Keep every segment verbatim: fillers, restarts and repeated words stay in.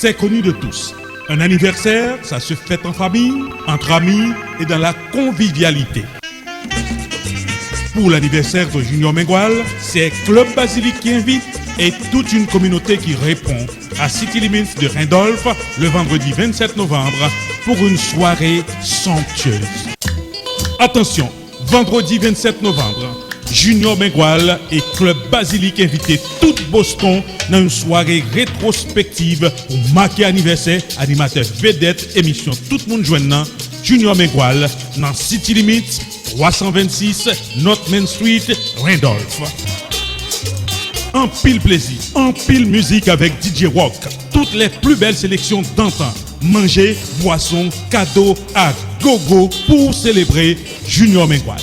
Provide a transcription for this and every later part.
C'est connu de tous. Un anniversaire, ça se fête en famille, entre amis et dans la convivialité. Pour l'anniversaire de Junior Mengual, c'est Club Basilic qui invite et toute une communauté qui répond à City Limits de Randolph le vendredi vingt-sept novembre pour une soirée somptueuse. Attention, vendredi vingt-sept novembre, Junior Mengual et Club Basilic invite tout Boston nan yon sware retwospektiv pou make anivèsè animatè vedèt emisyon Tout Moun Jwenn nan, Junior Mengual, nan City Limits, twa san vennsis North Main Street, Randolph. Anpil plezi, anpil mizik avèk D J Rock, toutes les plus belles sélections d'antan, manje, bwason, kado a gogo pou w selebre Junior Mengual.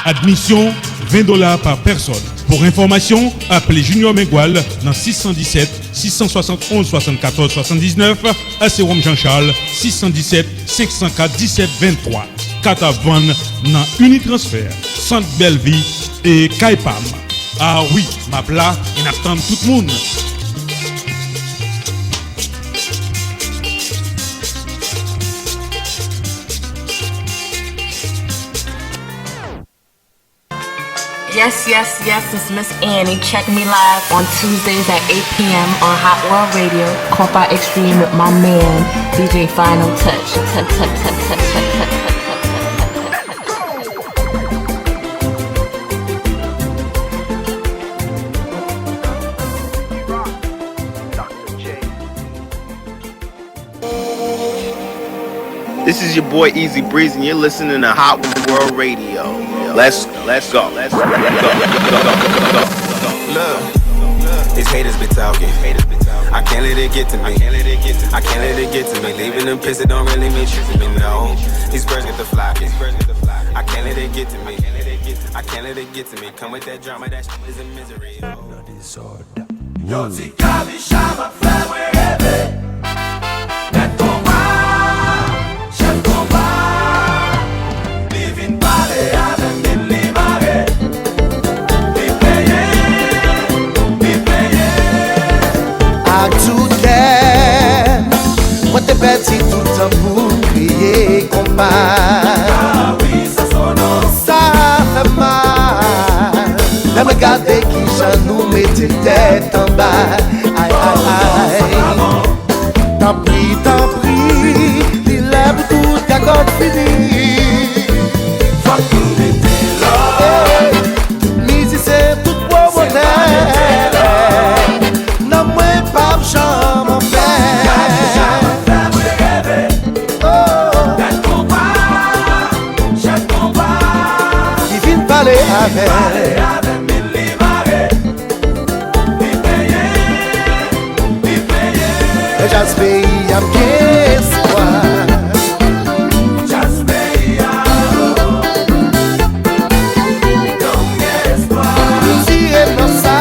Admission, vingt dollars par personne. Pour information, appelez Junior Mengual dans six cent dix-sept, six cent soixante-onze, soixante-quatorze, soixante-dix-neuf, à Serum Jean-Charles, six cent dix-sept, cinq cent quatre, dix-sept, vingt-trois. Kat ap vann nan Unitransfer, Sant Bèlvi e Kay Pam. Ah wi, m ap la e n ap tann tout moun. Yes, yes, yes, it's Miss Annie. Check me live on Tuesdays at eight p.m. on Hot World Radio, Compa Extreme with my man, D J Final Touch. Touch, touch, touch, touch, touch, touch, touch. This is your boy Easy Breeze, and you're listening to Hot World Radio. Let's let's go. Let's go. Look, these haters be talking. I can't let it get to me. I can't let it get to me. Leaving them pissed, it don't really mean shit to me, no. These birds get the flocking. I can't let it get to me. I can't let it get to me. Come with that drama, that shit is a misery. Oh. Yo, ti Kabisha m ap fè mwen reve. Mèt konpa, chèf konpa, li vin pale avè m, li mare, li plenyen, li plenyen. Ak tout kè m, mwen te pèdi tout tan pou m kriye konpa. Sa fè mal. Lè mwen gade kijan nou mete tèt anba. Ay, ay, ay. Tanpri, tanpri, li lè pou tout gagòt fini. Fòk nou mete lòd. Tout mizisyen, tout pwomotè. Non, mwen p ap janm anfè. Gade jan w ap fè mwen reve. Oh. Mèt konpa, chèf konpa. Li vin pale avè m. Pale avè m, li mare. Li peye, li peye. Nan djaz peyi a m gen espwa. Djaz peyi a, oh. Retire nan sa.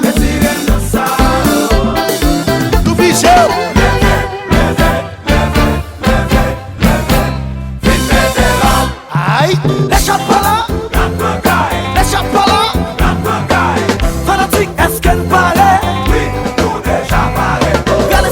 Retire nan sa. Nou fije w. Leve, leve, leve, leve. Vin mete lòd. Ay, lechòt pa la. Lechòt pa la. Fanatik, èske n pare? Wi, nou deja pare. Gade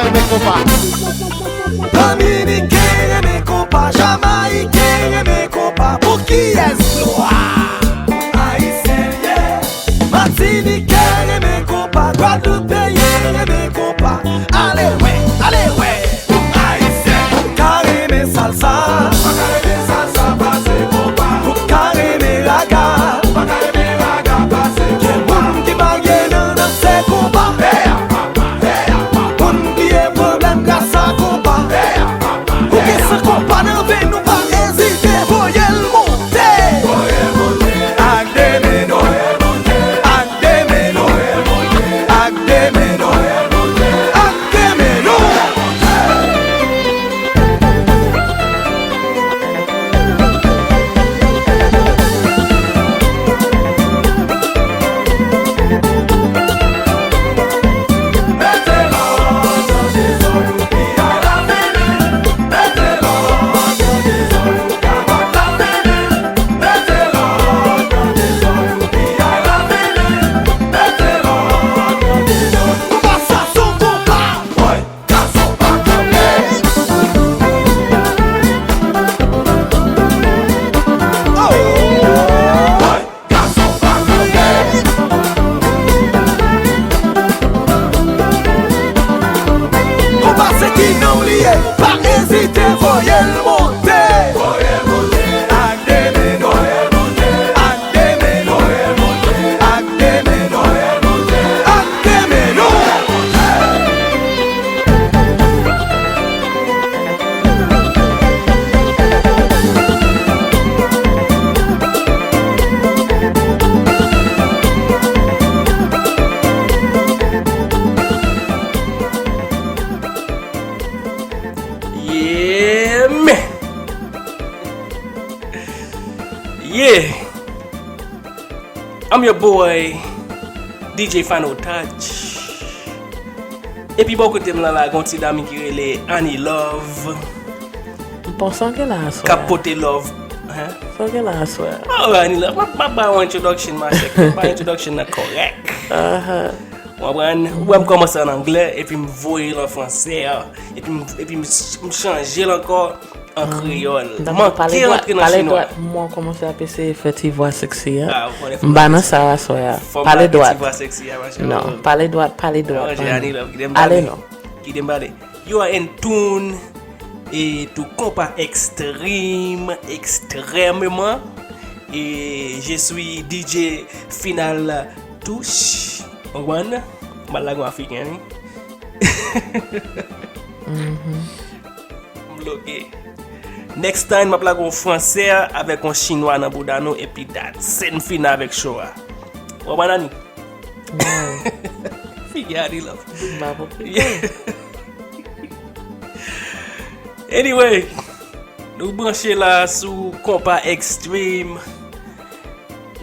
Renmen konpa. Dominiken renmen konpa, Jamayiken renmen konpa. Pou kiyès glwa? Ayisyen l ye. Matiniken renmen konpa, Gwadloupeyen renmen konpa. Ale wè, ale wè. Ayisyen. Ou ka renmen salsa, ou pa ka renmen salsa pase konpa. Ou ka renmen raga, ou pa ka renmen raga pase konpa. Gen moun ki marye nan danse konpa. Moun bliye pwoblèm gras a konpa. Ou gen san konpa nan venn ou, pa ezite, voye l monte. Ak de men nou, ak de men nou, ak de men nou, ak de men nou. Konpa se kinan w li ye, pa ezite, voye l monte. Voye l monte. Ak de men nou, ak de men nou, ak de men nou, ak de men nou. Yeah, man. Yeah. I'm your boy, D J Final Touch. Epi bò kote m lan la, gon ti dam ki rele Annie Love. Bon, sa w gen la aswè a? K ap pote love. Hein? Sa w gen la aswè a? Oh, Annie Love, m ap, m ap ba yon introduction, ma chè. M ap ba introduction nan kòrèk. Aha. Ou konprann? Ou wè m kòmanse an anglè, epi m voye l an fransè, epi m, epi m, m chanje l ankò an kreyòl. Manke rantre nan chinwa. Pale dwat, mwen kòmanse ap eseye fè ti vwa seksi a. Ah, ou konnen fò m ba nan sa aswè a. Fò m ba ti vwa seksi a, ma chè. Non, pale dwat, pale dwat. Annie Love, kite m pale. Ale non. Kite m pale. You are in tune et to Konpa Extreme, extrêmement. Et je suis D J Final Touch. Ou konprann? M al lage yon Afriken, wi. M bloke. Next time, m ap lage yon fransè avèk yon chinwa nan bouda nou, epi that's it, m fini avèk show a. Ou konprann, Annie? Figi Annie Love. M pa konprann. Anyway, nou branche la sou Konpa Extreme.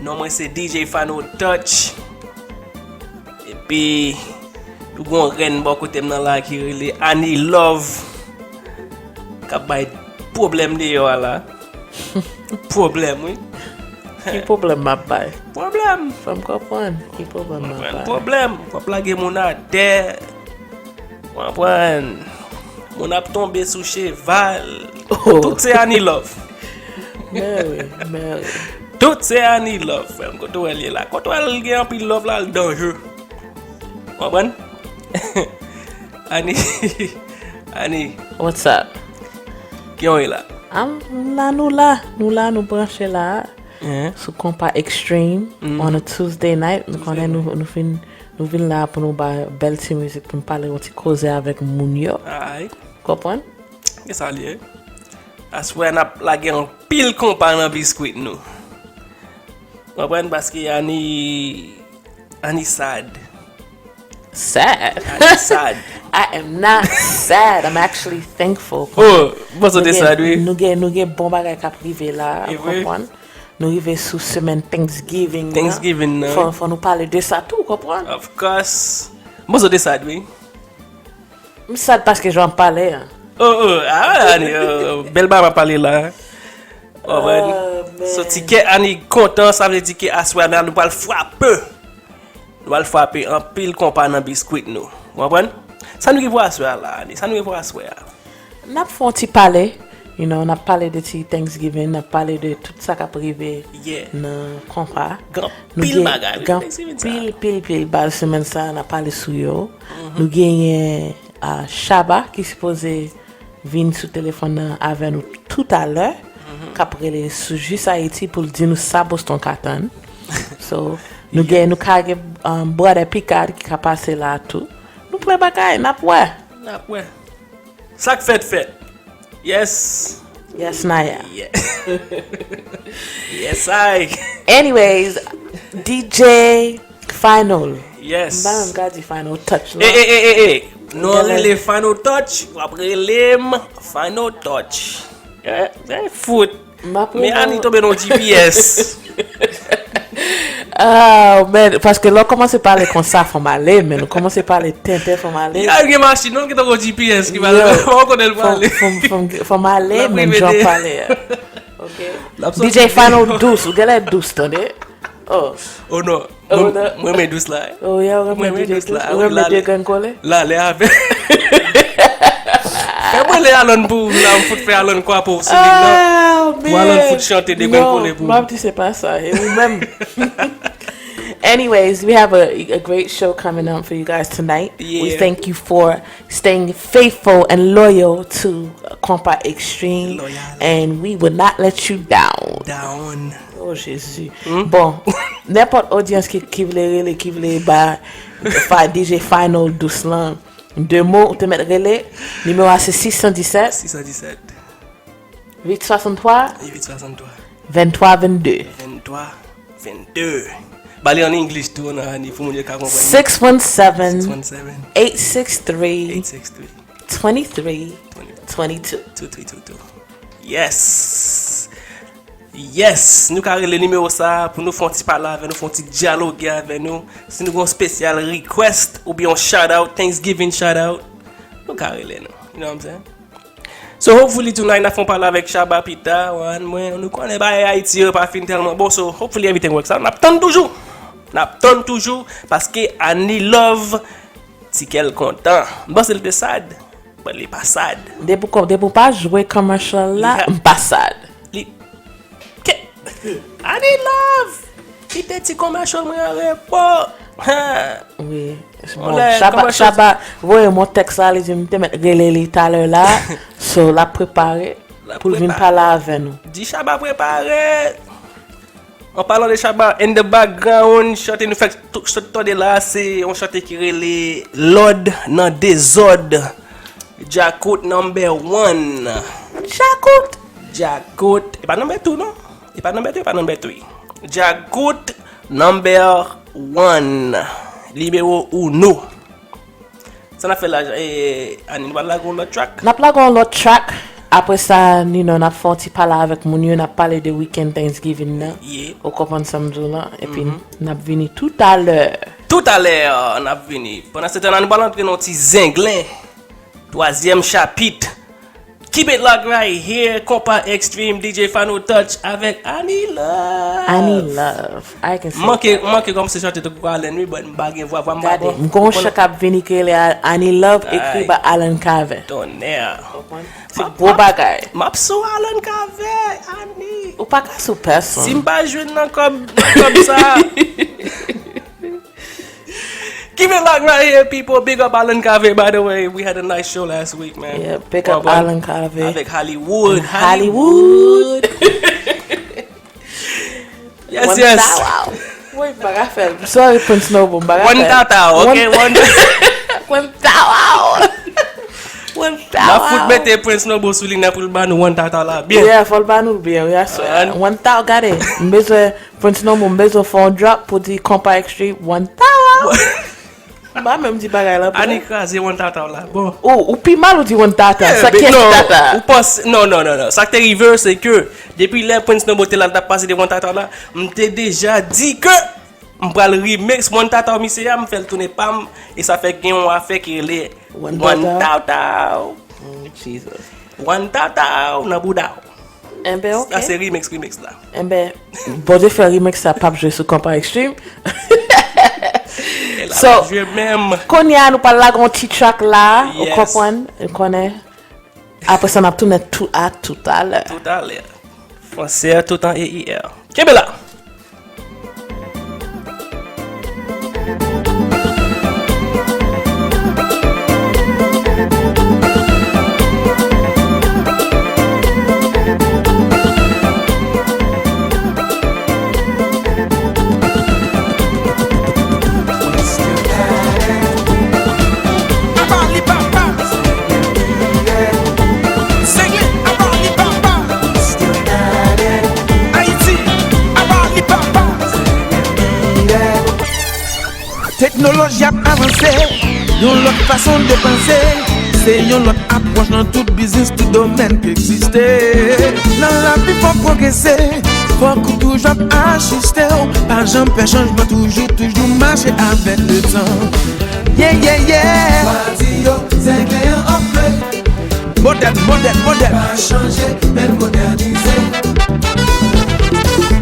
Non mwen se D J Fano Touch. Epi, nou gon rèn bò kote m nan la ki rele Annie Love. K ap bay pwoblèm deyò a la. Pwoblèm, wi. Ki pwoblèm m ap bay? Pwoblèm. Fè m konprann. Ki pwoblèm m ap bay? Pwoblèm. W ap lage moun atè. Konprann. Moun ap tonbe sou cheval. Oh. Tout se Annie Love. Mèwi, mèwi. Tout se Annie Love, frè m. Kote w wè l ye la? Kote w wè l gen anpil love la, l danje. Konprann? Annie, Annie. What's up? Kijan w ye la? Am, la, nou la. Nou la, nou branche la. Sou Konpa Extreme, on a Tuesday night. Nou konnen nou, nou fin, nou vin la pou nou ba bèl ti mizik, pou nou pale yon ti koze avèk moun yo. Ay. Konprann? Gen sa l ye. Aswè a n ap lage anpil konpa nan biskwit nou. Konprann? Paske Annie, Annie sad. Sad? Annie sad. I am not sad. I'm actually thankful. Oh, bon, sa te sad, wi. Nou gen, nou gen bon bagay k ap rive la, konprann? Nou rive sou semèn Thanksgiving nan. Thanksgiving nan. Fò, fò nou pale de sa tou, konprann? Of course. Bon, sa te sad, wi. M sad paske jan w ap pale a. Oh, oh, ah, Annie, oh, bèl bagay m ap pale la. Konprann? Oh, man. So, ti kè Annie kontan, sa vle di ke aswè a nou pral frape. Nou pral frape anpil konpa nan biskwit nou. Ou konprann? Sa nou gen pou aswè a la, Ani? Sa nou gen pou aswè a? N ap fè yon ti pale, you know, n ap pale de ti Thanksgiving, n ap pale de tout sa k ap rive Yeah. nan konpa. Gen Nou anpil gen, bagay gen Thanksgiving sa. Anpil, pil, pil bal semèn sa a, n ap pale sou yo. Nou genyen uh, Shabba ki sipoze vin sou telefòn nan avè nou toutalè, k ap rele sou Jis Ayiti pou l di nou sa Boston ka tann. So, nou gen, nou ka gen um, Brother Picard ki ka pase la tou. Nou plen bagay, n ap wè. N ap wè. Sa k fèt fèt. Yes. Yes, Naya. Yeah. Yes, I. Anyways, D J Final. Yes. M pa menm ka di Final Touch la. E, e, e, e, e. Nou Gade. Rele Final Touch, w ap rele m Final Touch. Eh, eh, fout. M ap Men rele Ani w. Tonbe nan G P S. Oh, man, paske lè w kòmanse pale konsa, fò m ale, men ou kòmanse pale tenten, fò m ale. Ya gen machin, non, ki tankou G P S ki pale. Yo, Ou konnen l fò, pale. Fò, fò, fò m ale, N ap men rive jan de- pale a. Ok. N ap D J soti Final dous, ou genlè dous, tande? Oh. Oh non. Oh, Mwen, non. Mwen renmen dous la. Oh, yeah, ou renmen Mwen renmen D J dous dous. La. Ou Wi, renmen la, de grenn kole? La, lè avè. Fè mwen lè Alan pou ou la, m fout fè Alan kwape w sou lig nan. Oh, Pou Alan man. Fout chante de grenn Non, kole pou m ap ou. Di se pa sa. E ou menm. Anyways, we have a, a great show coming up for you guys tonight. We Yeah. Thank you for staying faithful and loyal to Compa Extreme, Loyal. And we will not let you down. Down. Oh, Jezi. Bon, nenpòt odyans ki, ki vle rele, ki vle ba fa, D J Final dous lan de mo, ou te mèt rele. Nimewo a se six cent dix-sept, Six cent dix-sept. Huit soixante-trois, Huit soixante-trois. Vingt-trois vingt-deux. Vingt-trois vingt-deux. Ba li an English tou, nan Ani, pou moun yo ka konprann. Six one seven, Six one seven. Eight six three, Eight six three. Twenty-three, Twenty. Twenty-two. Two three two two. Yes. Yes, nou ka rele nimewo sa a pou nou fè yon ti pale avè nou, fè yon ti dyaloge avè nou. Si nou gen yon special request oubyen yon shout out, Thanksgiving shout out, nou ka rele nou. You know what I'm saying? So hopefully tonight n ap fè yon pale avèk Shabba pita, one, mwen, nou konnen bagay Ayiti yo pa fin tèlman bon, so hopefully everything works out. N ap tann toujou. N ap tann toujou paske Ani Love ti kè l kontan. M panse l te sad, but li pa sad. Depi w, depi w pa jwe commercial la, Li ha- m pa sad. Li Ke Ani Love kite ti commercial mwen an repo. Ha. Wi. Bon, Shabba, Shabba voye m yon tèks la, li di m te mèt rele li talè la. So, l ap prepare pou l vin pale avè nou. Di Shabba prepare. An palan de Shabba, in the background, chante nou fèk t-, sot tande la, se yon chante ki rele Lòd nan dezòd. Djakout number one. Djakout. Djakout. E pa number two, non. E pa number two, e pa number three. Djakout number one. Nimewo uno. Sa n ap fè la, e, Ani, nou pral lage yon lòt track? N ap lage yon lòt track. Apre sa, Nino, n ap fè yon ti pale avèk moun yo, n ap pale de weekend Thanksgiving nan. Yeah. Ou konprann sa m di w lan? Epi, n ap vini toutalè. Toutalè, n ap vini. Pandan se tan, nou pral antre nan yon ti zenglen. Twazyèm chapit. Keep it locked right here, Compa Extreme, D J Final Touch avèk Ani Love. Ani Love. I can say Manke, that. Manke kòmanse chante tankou Allen, wi, but m pa gen vwa, vwa m pa Gade, bon. M gon chan k ap vini ki rele A-, Ani Love, ekri Ay. Pa Alan Cavé. Tonnè. Konprann? Se gwo bagay. M ap sou Alan Cavé, Ani. Ou pa ka sou pèsonn. Si m pa jwenn nan kòb, nan kòb sa. Keep it locked right here, people. Big up Alan Cavé, by the way. We had a nice show last week, man. Yeah, big up Alan Cavé. Avèk Hollywood. And Hollywood. Yes, yes. Woy, m pa ka fè l. Sorry, Prince Noble, m pa ka fè l. One tata, ok? One, one tata. One tata. N ap fout mete Prince Noble sou li nan pou l ba nou one tata la. Byen. Yeah, fò l ba nou l byen, wi, aswè. One tata, gade. M bezwen Prince Noble, m bezwen fè yon drop pou di Compa Extreme, one tata. M pa menm di bagay la pou Ani kraze one tata la. Bon. Ou, ou pi mal ou di one tata. Sa ki non, tata? Ou panse, non, non, non, non. Sa k te rive, se ke depi lè Prince Noble te la, l t ap pase de one tata la, m te deja di ke m pral remix one tata misye a, m fè l tounen pa m, e sa fè gen yon afè ki rele one tata. One tata. Oh, Jesus. One tata nan bouda w. Enben, ok. Sa se remix, remix la. Enben, Bondye fè remix sa p ap jwe sou Compa Extreme. E So, jwe menm. Kounye a, nou pral lage yon ti track la, ou Yes. konprann, ou konnen. Apre sa, n ap tounen tou a toutalè. Toutalè. Fransè tout an E I R. Kenbe la. Teknoloji ap avanse, yon lòt fason de panse. Se yon lòt apwòch nan tout biznis, tout domèn ki egziste. Nan lavi fòk pwogrese, fòk ou toujou ap ajiste w. Pa janm pè chanjman, toujou, toujou mache avèk letan. Yeah, yeah, yeah. Wa di yo, Zenglen an ap play. Modèn, modèn, modèn. Pa chanje, men modènize.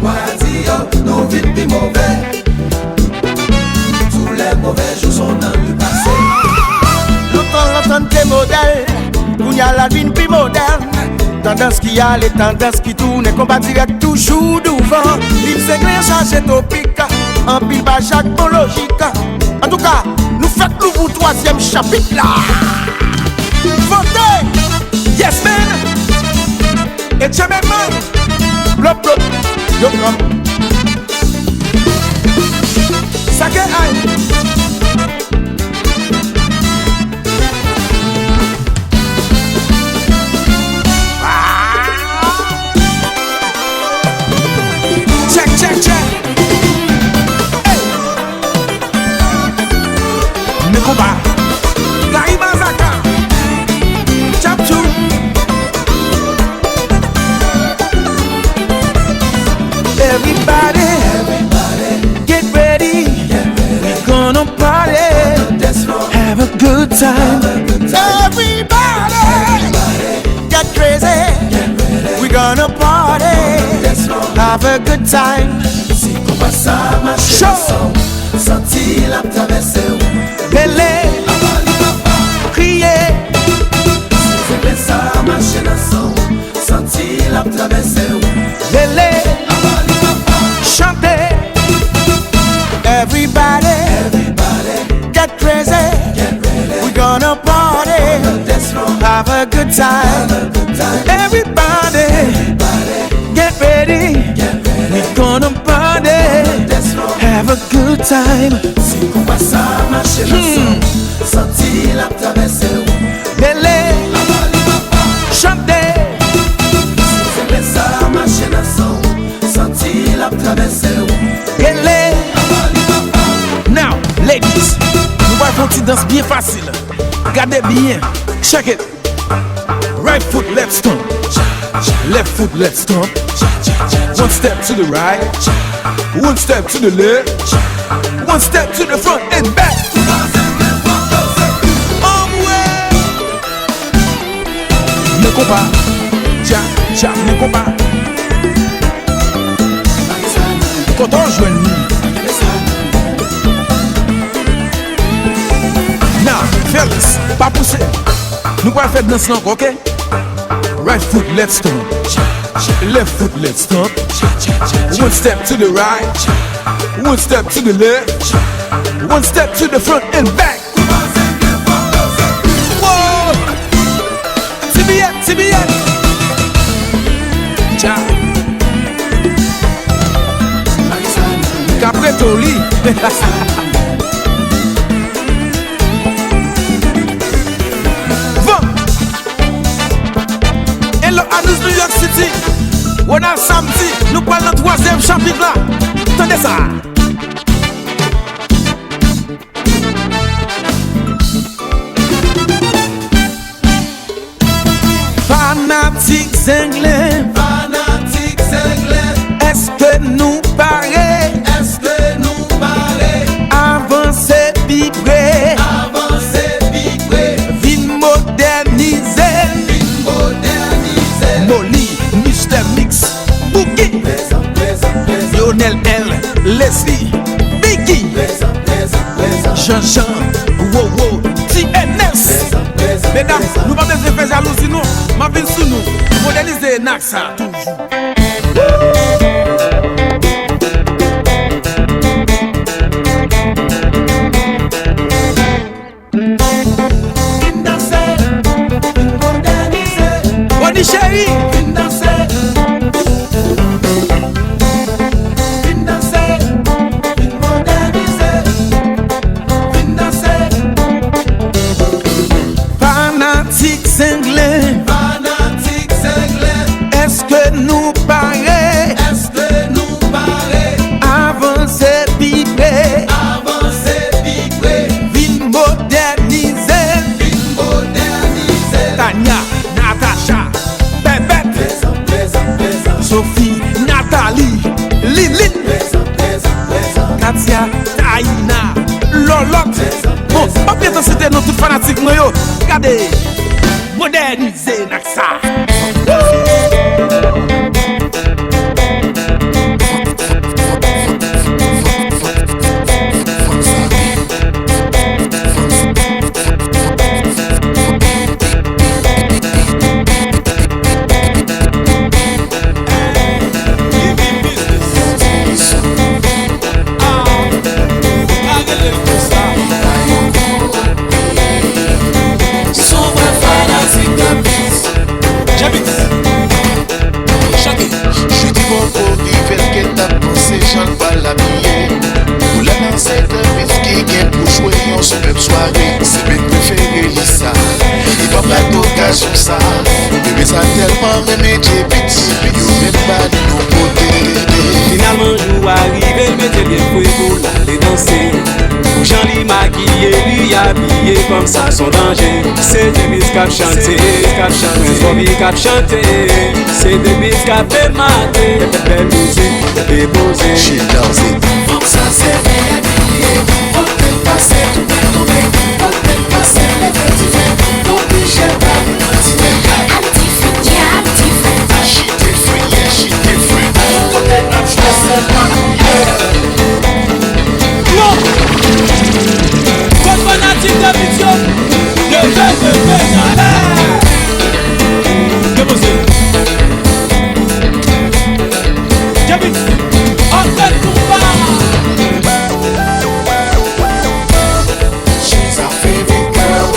Wa di yo, nou vin pi move. Tous les mauvais jours sont dans le passé. Lontan, lontan n te modèl, kounye a la vin pi modèn. Tandans ki ale, tandans ki tounen, konba dirèk toujou douvan. Liv Zenglen chaje topik, anpil paj ak bon lojik. Antouka, nou fèk louvri twazyèm chapit la. Vote! Yes, man! E tchè men man! Blop, blop! Yo pran m. Sa ke ay. Check, check, check. Hey. Men konba. Gary Mazaka. Chapchou. Everybody, get ready. We gonna party. Have a good time. Everybody, get crazy. We gonna party. Have a good time. Si konpa sa mache ansanm, santi l ap travèse w. Rele, kriye. Si konpa sa mache ansanm, santi l ap travèse w. Rele, chante. Everybody, get crazy. We gonna party. Have a good time. Everybody, get ready. We gonna party. Have a good time. Si konpa sa mache ansanm, santi l ap travèse w. Rele, chante. Si konpa sa mache ansanm, santi l ap travèse w. Rele. Now, ladies, nou pral fè yon ti dans byen fasil. Gade byen. Check it. Right foot, left stomp. Left foot, left stomp. One step to the right. One step to the left. One step to the front and back. Anmwe! Men konpa. Dja, dja, men konpa. Kote w jwenn li? Now, fellas, pa pouse. Nou pral fè dans lan ankò, oke? Right foot, left stomp. Left foot, left stomp. One step to the right. One step to the left. One step to the front and back. Wow! Ti biyè, ti biyè. Dja. Kapretoli. Van. Hello, Anous, New York City. Ronald Samedi, nou pral nan twazyèm chapit la. Tande sa. Fanatik Zenglen. Fanatik Zenglen. Èske nou pare? Èske nou pare? Avanse pi pre. Avanse pi pre. Vin modènize. Vin modènize. Molly, Mister Mix, Boogie. Prezan, prezan, prezan. Lionel L, Leslie, Biggie. Prezan, prezan, prezan. Jean, Wowo, T N S. Medam, nou pa bezwen fè jalouzi non. M ap vin sou nou. Modènize Naksa toujou. Vin danse, vin modènize. Rony Chéri. Vin danse. Vin danse, vin modènize. Vin danse. Fanatik Zenglen. Fanatik Zenglen. Èske nou pare? Èske nou pare? Avanse pi pre. Avanse pi pre. Vin modènize. Vin modènize. Tanya, Natacha, Bèbèt, prezan, prezan, prezan. Sophie, Nathalie, Lilith, prezan, prezan, prezan. Katia, Taina, Lòlòt. Prezan, bon, prezan, m ap gentan site non tout fanatik mwen yo. Gade, modènize Naksa. Chante. Jodi poko rive l gentan panse jan l pral abiye. Pou lè nan se de bis ki gen pou jwe yon sipèb sware. Se bit prefere li sa. Li p ap rate okazyon sa. Bebe sa tèlman renmen J-Beatz. Yo menm pa li non kote. Finalman, jou a rive, l mete l byen fre pou l ale danse. Pou jan li makiye, li abiye, fanm sa s on danje. Se J-Beatz k ap chante, k ap chante, Prince Bobby k ap chante. Se J-Beatz k ap demate, bèl mizik, depoze. Chita, se fanm sa se bèl abiye, kote l pase tounen tounen, kote l pase leve dife, oblije pale nan dife. Al dife, yeah, al dife. Achite fè, yeah, achite fè. Kote n ap jwe se pa nou ye. Yo! Kot fanatik de Beatz yo? Leve, leve, leve! Depoze. J-Beatz, antre konpa! She's a favorite girl.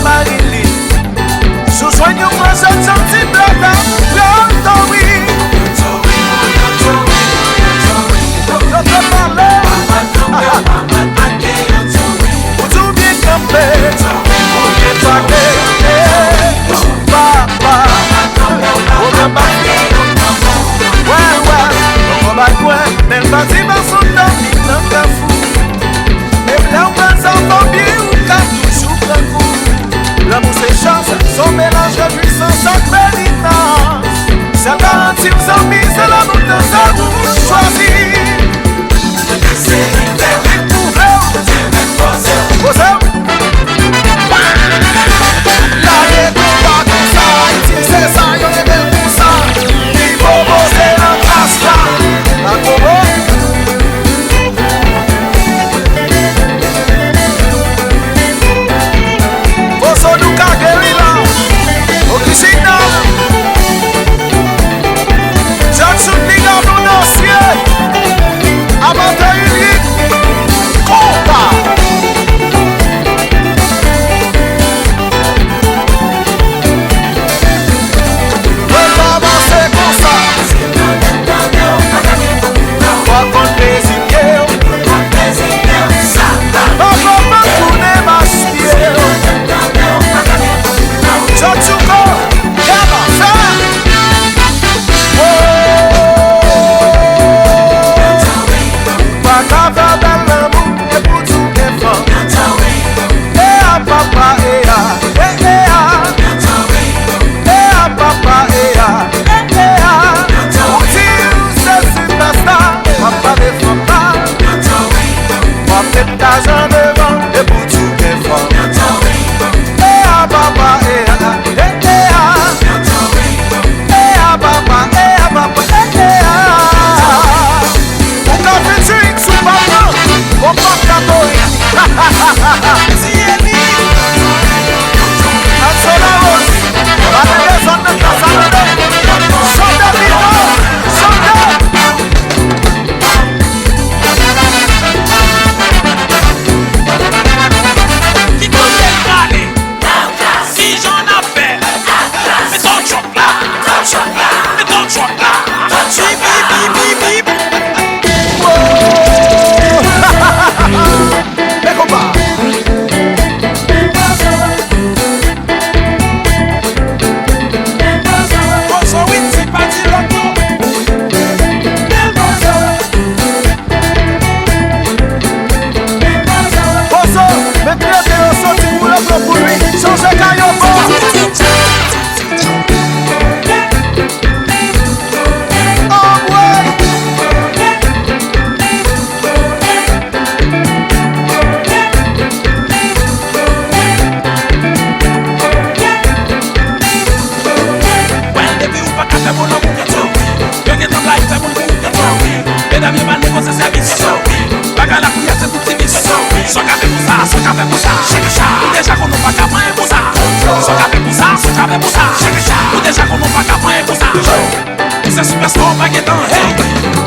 Marilyn. Si w jwenn yon manzè John T Black la, pran Tori. Yo te pale. Pou di w byen kanpe, pou byen pale. Papa, papa, wè, wè, papa, wè, men l pa di m a son dòmi nan kafou. Menm lè w pran sa fò byen, ou ka toujou pran kou. Lanmou se chans, se yon melanj de pwisans ak penitans. Sèl garanti w zanmi, se lanmou de sa ou chwazi. Li pwouve w. Poze w. Lage konpa konsa, Ayiti, se sa yo rele konsa. Li pwopoze nan klas la. Akobo. Oso Douka Guerilla, orijinal. Jackson Ligabou Dosye, Abatè Inik, Konpa. Mwen pa panse konsa. W ap konn plezi pye w. Pa pran tounen mach pye w. Tchotchouko, Yaba, sa. Oh. Ou pa ka fè bèl lanmou, e pou di w gen fanm. E a papa, e a, e, e a. E a papa, e a, e, e a. Ou di w se sipèsta, w ap pale fanm pa. W ap met lajan devan, e pou di w gen fanm. E a papa, e a, e, e a. E a papa, e a papa, e, e a. Ou ka featuring sou papa, on pap Katori. Ti Eli. Anso Larose. Pa gen dezòd nan klas la, tande. Chante Vito, chante. Ki kote l prale? Kijan n ap fè? Mete w tchòk la. Mete w tchòk la. Bip, bip, bip, bip, bip. Woah! Lè konpa. Pozo Witty pa di lòt non. Pozo, men trete yo soti pou yo pran pou li. Chanje kay yo fò. Anmwey! Wè, depi ou pa ka fè bon lanmou, yo gentan blayi fè moun kou. Medam yo pa negosye sèvis. Bagay la kounye a se pou ti bis. Sa w ka fè pou sa, sa w ka fè pou sa. Ou deja konn ou pa ka pran pou sa. Sa w ka fè pou sa, sa w ka fè pou sa. Ou deja konn ou pa ka pran pou sa. Ou se sipèsta, ou pa gen tan, hey.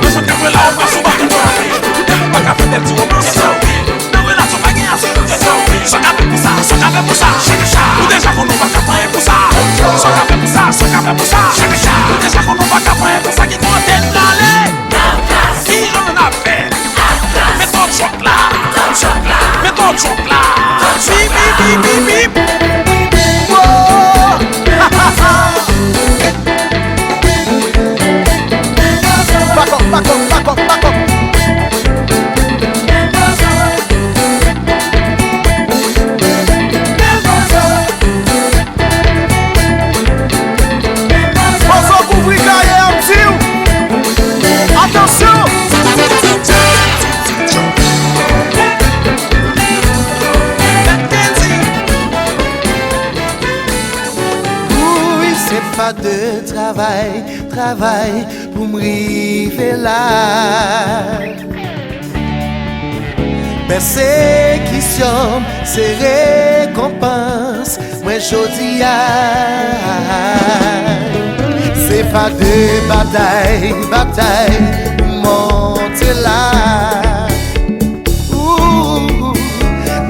Mwen sot ka jwe la, ou pa sou baton. Ou te pou pa ka fè bèl ti romans. Nan relasyon pa gen asirans. Sa w ka fè pou sa, sa w ka fè pou sa. Ou deja konn ou pa ka pran pou sa. Sa w ka fè pou sa, sa w ka fè pou sa. Ou deja konn ou pa ka pran pou sa. Ki kote n prale? Kijan n ap fè? Mete w tchòk la. Mete w tchòk la. Bip, bip, bip, bip, bip. Woah! Back up, back up, back up, back up. Pozo kouvri gaye ap di w. Atansyon! Wi, se pa de travay, travay pou m rive la. Pèsekisyon m se rekonpans mwen jodi a. Se pa de batay, batay pou monte la. Ou,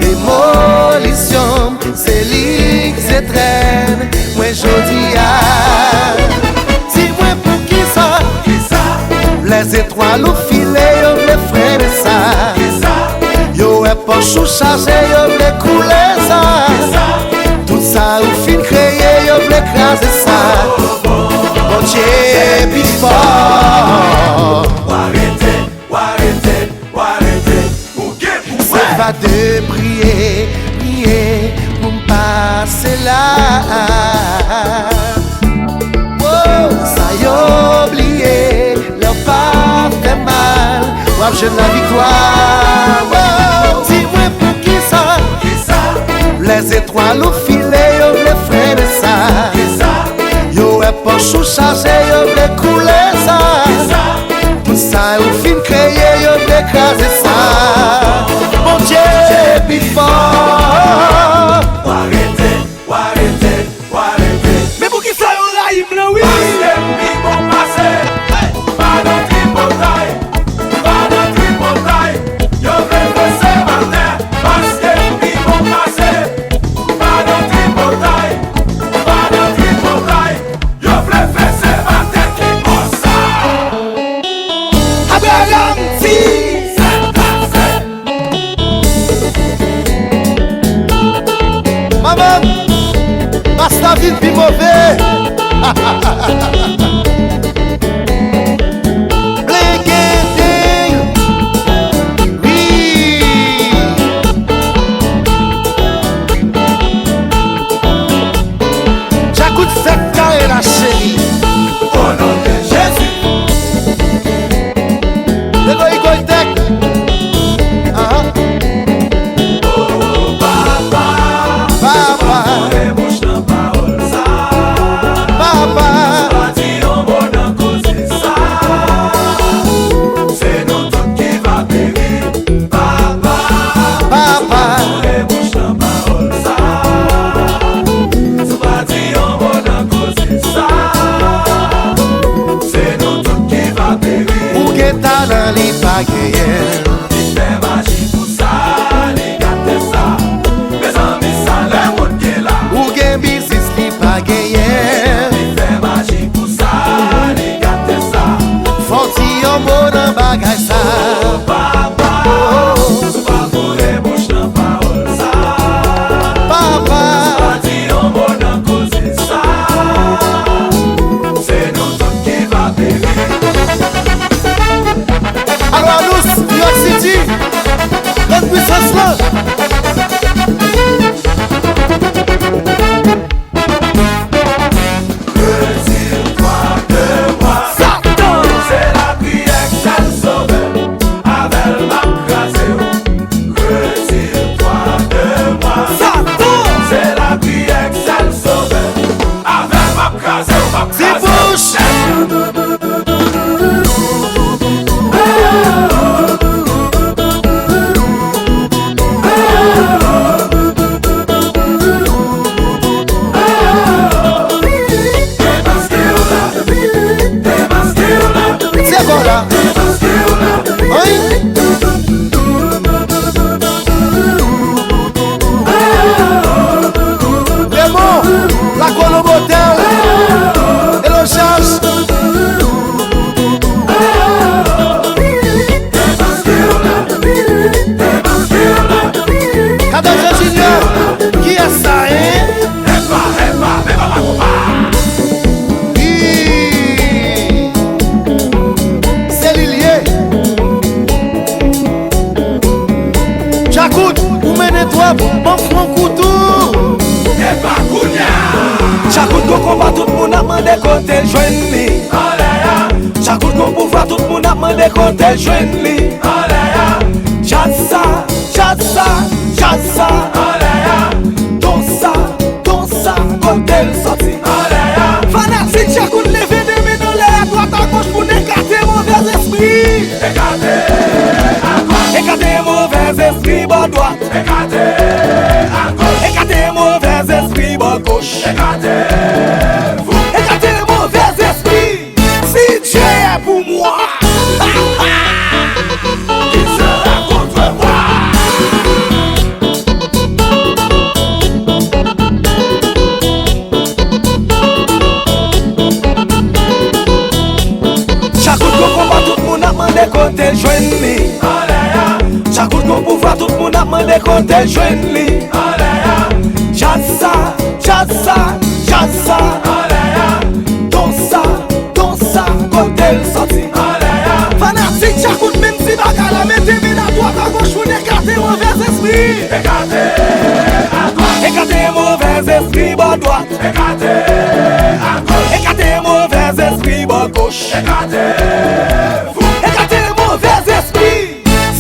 demolisyon m se li Trèn mwen jodi a. Di mwen poukisa lèzetwal ou file yo vle frennen sa. Yo wè pòch ou chaje yo vle koule sa. Tout sa ou fin kreye yo vle kraze sa. Bondye pi fò. Ou arete, ou arete, ou arete. Ou gen pou wè. Se pa de priye, priye pou m pase la. Wo, sa yo bliye, lè w pa fè mal, w ap jwenn laviktwa. Wo, di mwen poukisa lèzetwal ou file yo vle frennen sa. Yo wè pòch ou chaje, yo vle koule sa. Tout sa ou fin kreye, yo vle kraze sa. Bondye pi fò. Ou arete, ou arete, ou arete. Men poukisa yo rayi m lan, wi? Paske m pi bon pase. Pa nan tripotay, pa nan tripotay. Yo vle fese m atè, paske m pi bon pase. Pa nan tripotay, pa nan tripotay. Yo vle fese m atè ki konsa. Abraham di. Manman, pasta vin pi move. Blegede. Wi. Djakout fèk kare la, cheri. O non de Jezi. Egoyi Goytèk. Aha. O papa, papa. Papa. Papa. Pa di yon mo nan koze sa. Se nou tout ki va peri. Papa, papa. Sonje bouch nan pawòl sa. Si w pa di yon mo nan koze sa, se nou tout ki va peri. Ou gen talan, li pa genyen. Li fè maji pou sa, li gate sa. Mezanmi, sa lè moun gen la. Ou gen biznis, li pa genyen. Li fè maji pou sa, li gate sa. Fò w di yon mo nan bagay sa. O papa, si w pa foure bouch nan pawòl sa. Papa. Si w pa di yon mo nan koze sa, se nou tout ki va peri. Alo, Anous, New York City, grann pwisans lan. Retire twa de mwa. Satan! Se lapriyè k sèl sovè m. Avè l m ap kraze w. Retire twa de mwa. Satan! Se lapriyè k sèl sovè m. Avè l m ap kraze w, m ap kraze w. Ti bouch! Se bon la. Wi. Raymond, Lakolo Motel, Elochaj. Kadeja Junior, kiyès sa, en? Wi. Se li l ye. Djakout, ou mennen twòp, ban m fè yon kou tou. Epa kounye a. Djakout gon konba, tout moun ap mande kote l jwenn li. Anlè a. Djakout gon pouvwa, tout moun ap mande kote l jwenn li. Anlè a. Djaz sa, djaz sa, djaz sa. Anlè a. Ton sa, ton sa, kote l soti. Anlè a. Fanatik Djakout, leve de men anlè a, dwat a goch pou n ekate movèzespri. Ekate agoch. Ekate movèzespri bò dwat. Ekate agoch. Ekate movèzespri bò goch. Ekate, ekate movèzespri. Si Dieu est pour moi, qui sera contre moi? Gade kote l jwenn li. Anlè a. Djaz sa, djaz sa, djaz sa. Anlè a. Ton sa, ton sa, kote l sòti. Anlè a. Fanatik Djakout, menm ti bagay la, mete men a dwat a goch, moun ekate movèzespri. Ekate a dwat. Ekate movèzespri bò dwat. Ekate a goch. Ekate movèzespri bò goch. Ekate. Ekate movèzespri.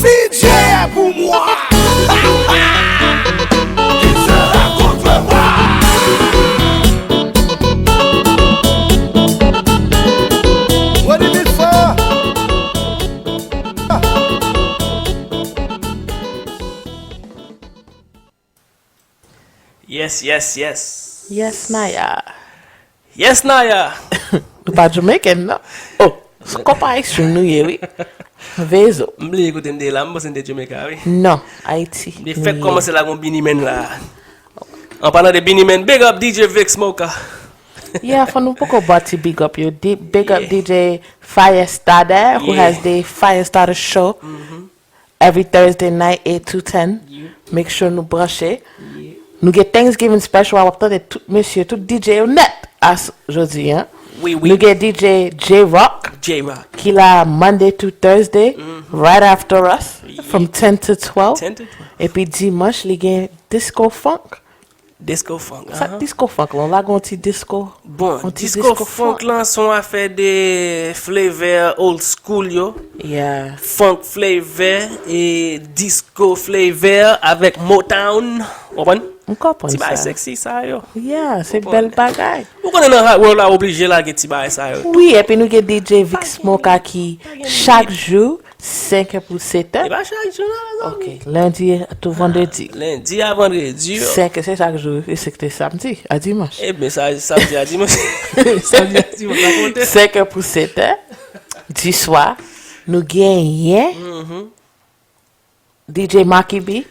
Si Dye è pou mwa. Qui sera contre moi? Roni Mitford. Yes, yes, yes. Yes, Naya. Yes, Naya. Nou pa Jamaican, non? Oh, se konpa extreme nou ye, wi. Vezo. M bliye kote m te ye la, m panse m te Jamaica, wi. Non, Ayiti. M te fèk kòmanse la gon Beenie Man la. An palan de Beenie Man, big up D J Vic Smoker. Yeah, fò nou poko ba ti big up yo. Di- Big up D J Fire Starter, who Yeah. has the Fire Starter show every Thursday night, eight to ten. Make sure nou branche. Nou gen Thanksgiving special, w ap tande tout mesye, tout D J yo nèt as jodi an. Wi, wi. Nou gen D J J-Rock, J-Rock. ki la Monday to Thursday, right after us, from ten to twelve. Ten to twelve. Epi dimanch, li gen Disco Funk. Disco Funk. Sa disco funk lan, la gon ti disco. Bon, disco funk lan se yon afè de flavor old school yo. Yeah. Funk flavor e disco flavor avèk Motown. Ou konprann? M konprann Ti bagay sa. Sexy sa yo. Yeah, se bèl bagay. Ou konnen nan hot world la oblije lage ti bagay sa yo. Wi, epi nou gen D J Vic Smoka ki chak jou, senk è pou setè. E pa chak jou nan zòm. Ok, lendi tou vandredi. Lendi a vandredi yo. Senk, se chak jou, e se te samdi a dimanch. Ebyen sa samdi a dimanch. Samdi a dimanch la konte. Senk è pou setè di swa, nou genyen D J Marky B.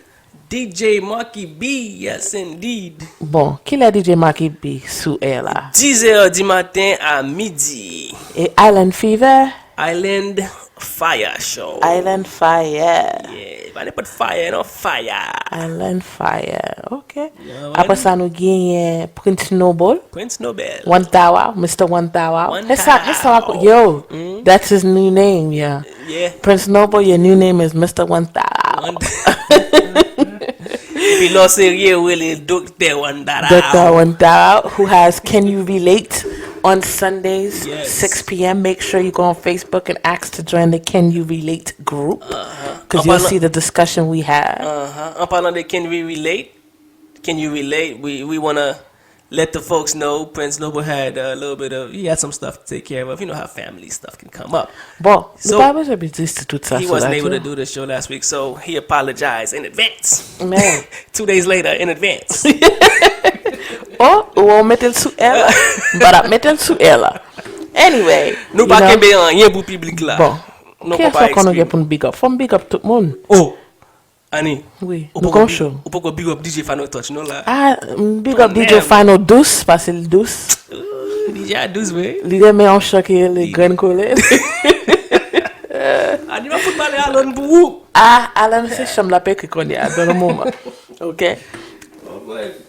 D J Marky B, yes indeed. Bon, kilè D J Marky B sou air la? Dix heures du matin à midi. E Island Fever? Island Fire Show. Island Fire. Yeah, pa nenpòt fire, non, fire. Island Fire, ok. Yeah, Apre man. Sa, nou genyen Prince Noble. Prince Nobel. One Thou, Mister One Thou. One E sa, e sa, Thou. Yo, that's his new name, yeah. Yeah. Prince Noble, your new name is Mister One Thou. One Epi lò serye, ou rele Doktè One Thou. Doctor One Thou, who has Can You Relate on Sundays, Yes. six p.m. Make sure you go on Facebook and ask to join the Can You Relate group, because An you'll palan- see the discussion we have. Uh-huh. An palan de Can We Relate, Can You Relate, we, we wanna let the folks know Prince Noble had a little bit of, he had some stuff to take care of. You know how family stuff can come up. Bon, So, nou pa bezwen bezwen di tout sa He sou wasn't la able to tou. Do the show last week, so he apologized in advance. Men, Two days later, in advance. oh, ou mete l sou air la. But ap mete l sou air la. Anyway, Nou pa you know, kenbe anyen pou piblik la. Bon, Nou kiyès konpa ankò nou gen eksprime. Pou n big up? Fò m big up tout moun. Oh, Ani, Wi, ou nou poko gon bi- show. Ou poko big up D J Fano Touch, non, la? Ah, m big up D J Damn. Fano dous, paske l dous. Ooh, D J a dous, vre. Li renmen yon chan ki rele Grenn Kolè. Ani, m ap fout pale Alan pou ou. Ah, Alan, se chanm l ap ekri kounye a, dans le moment. Ok?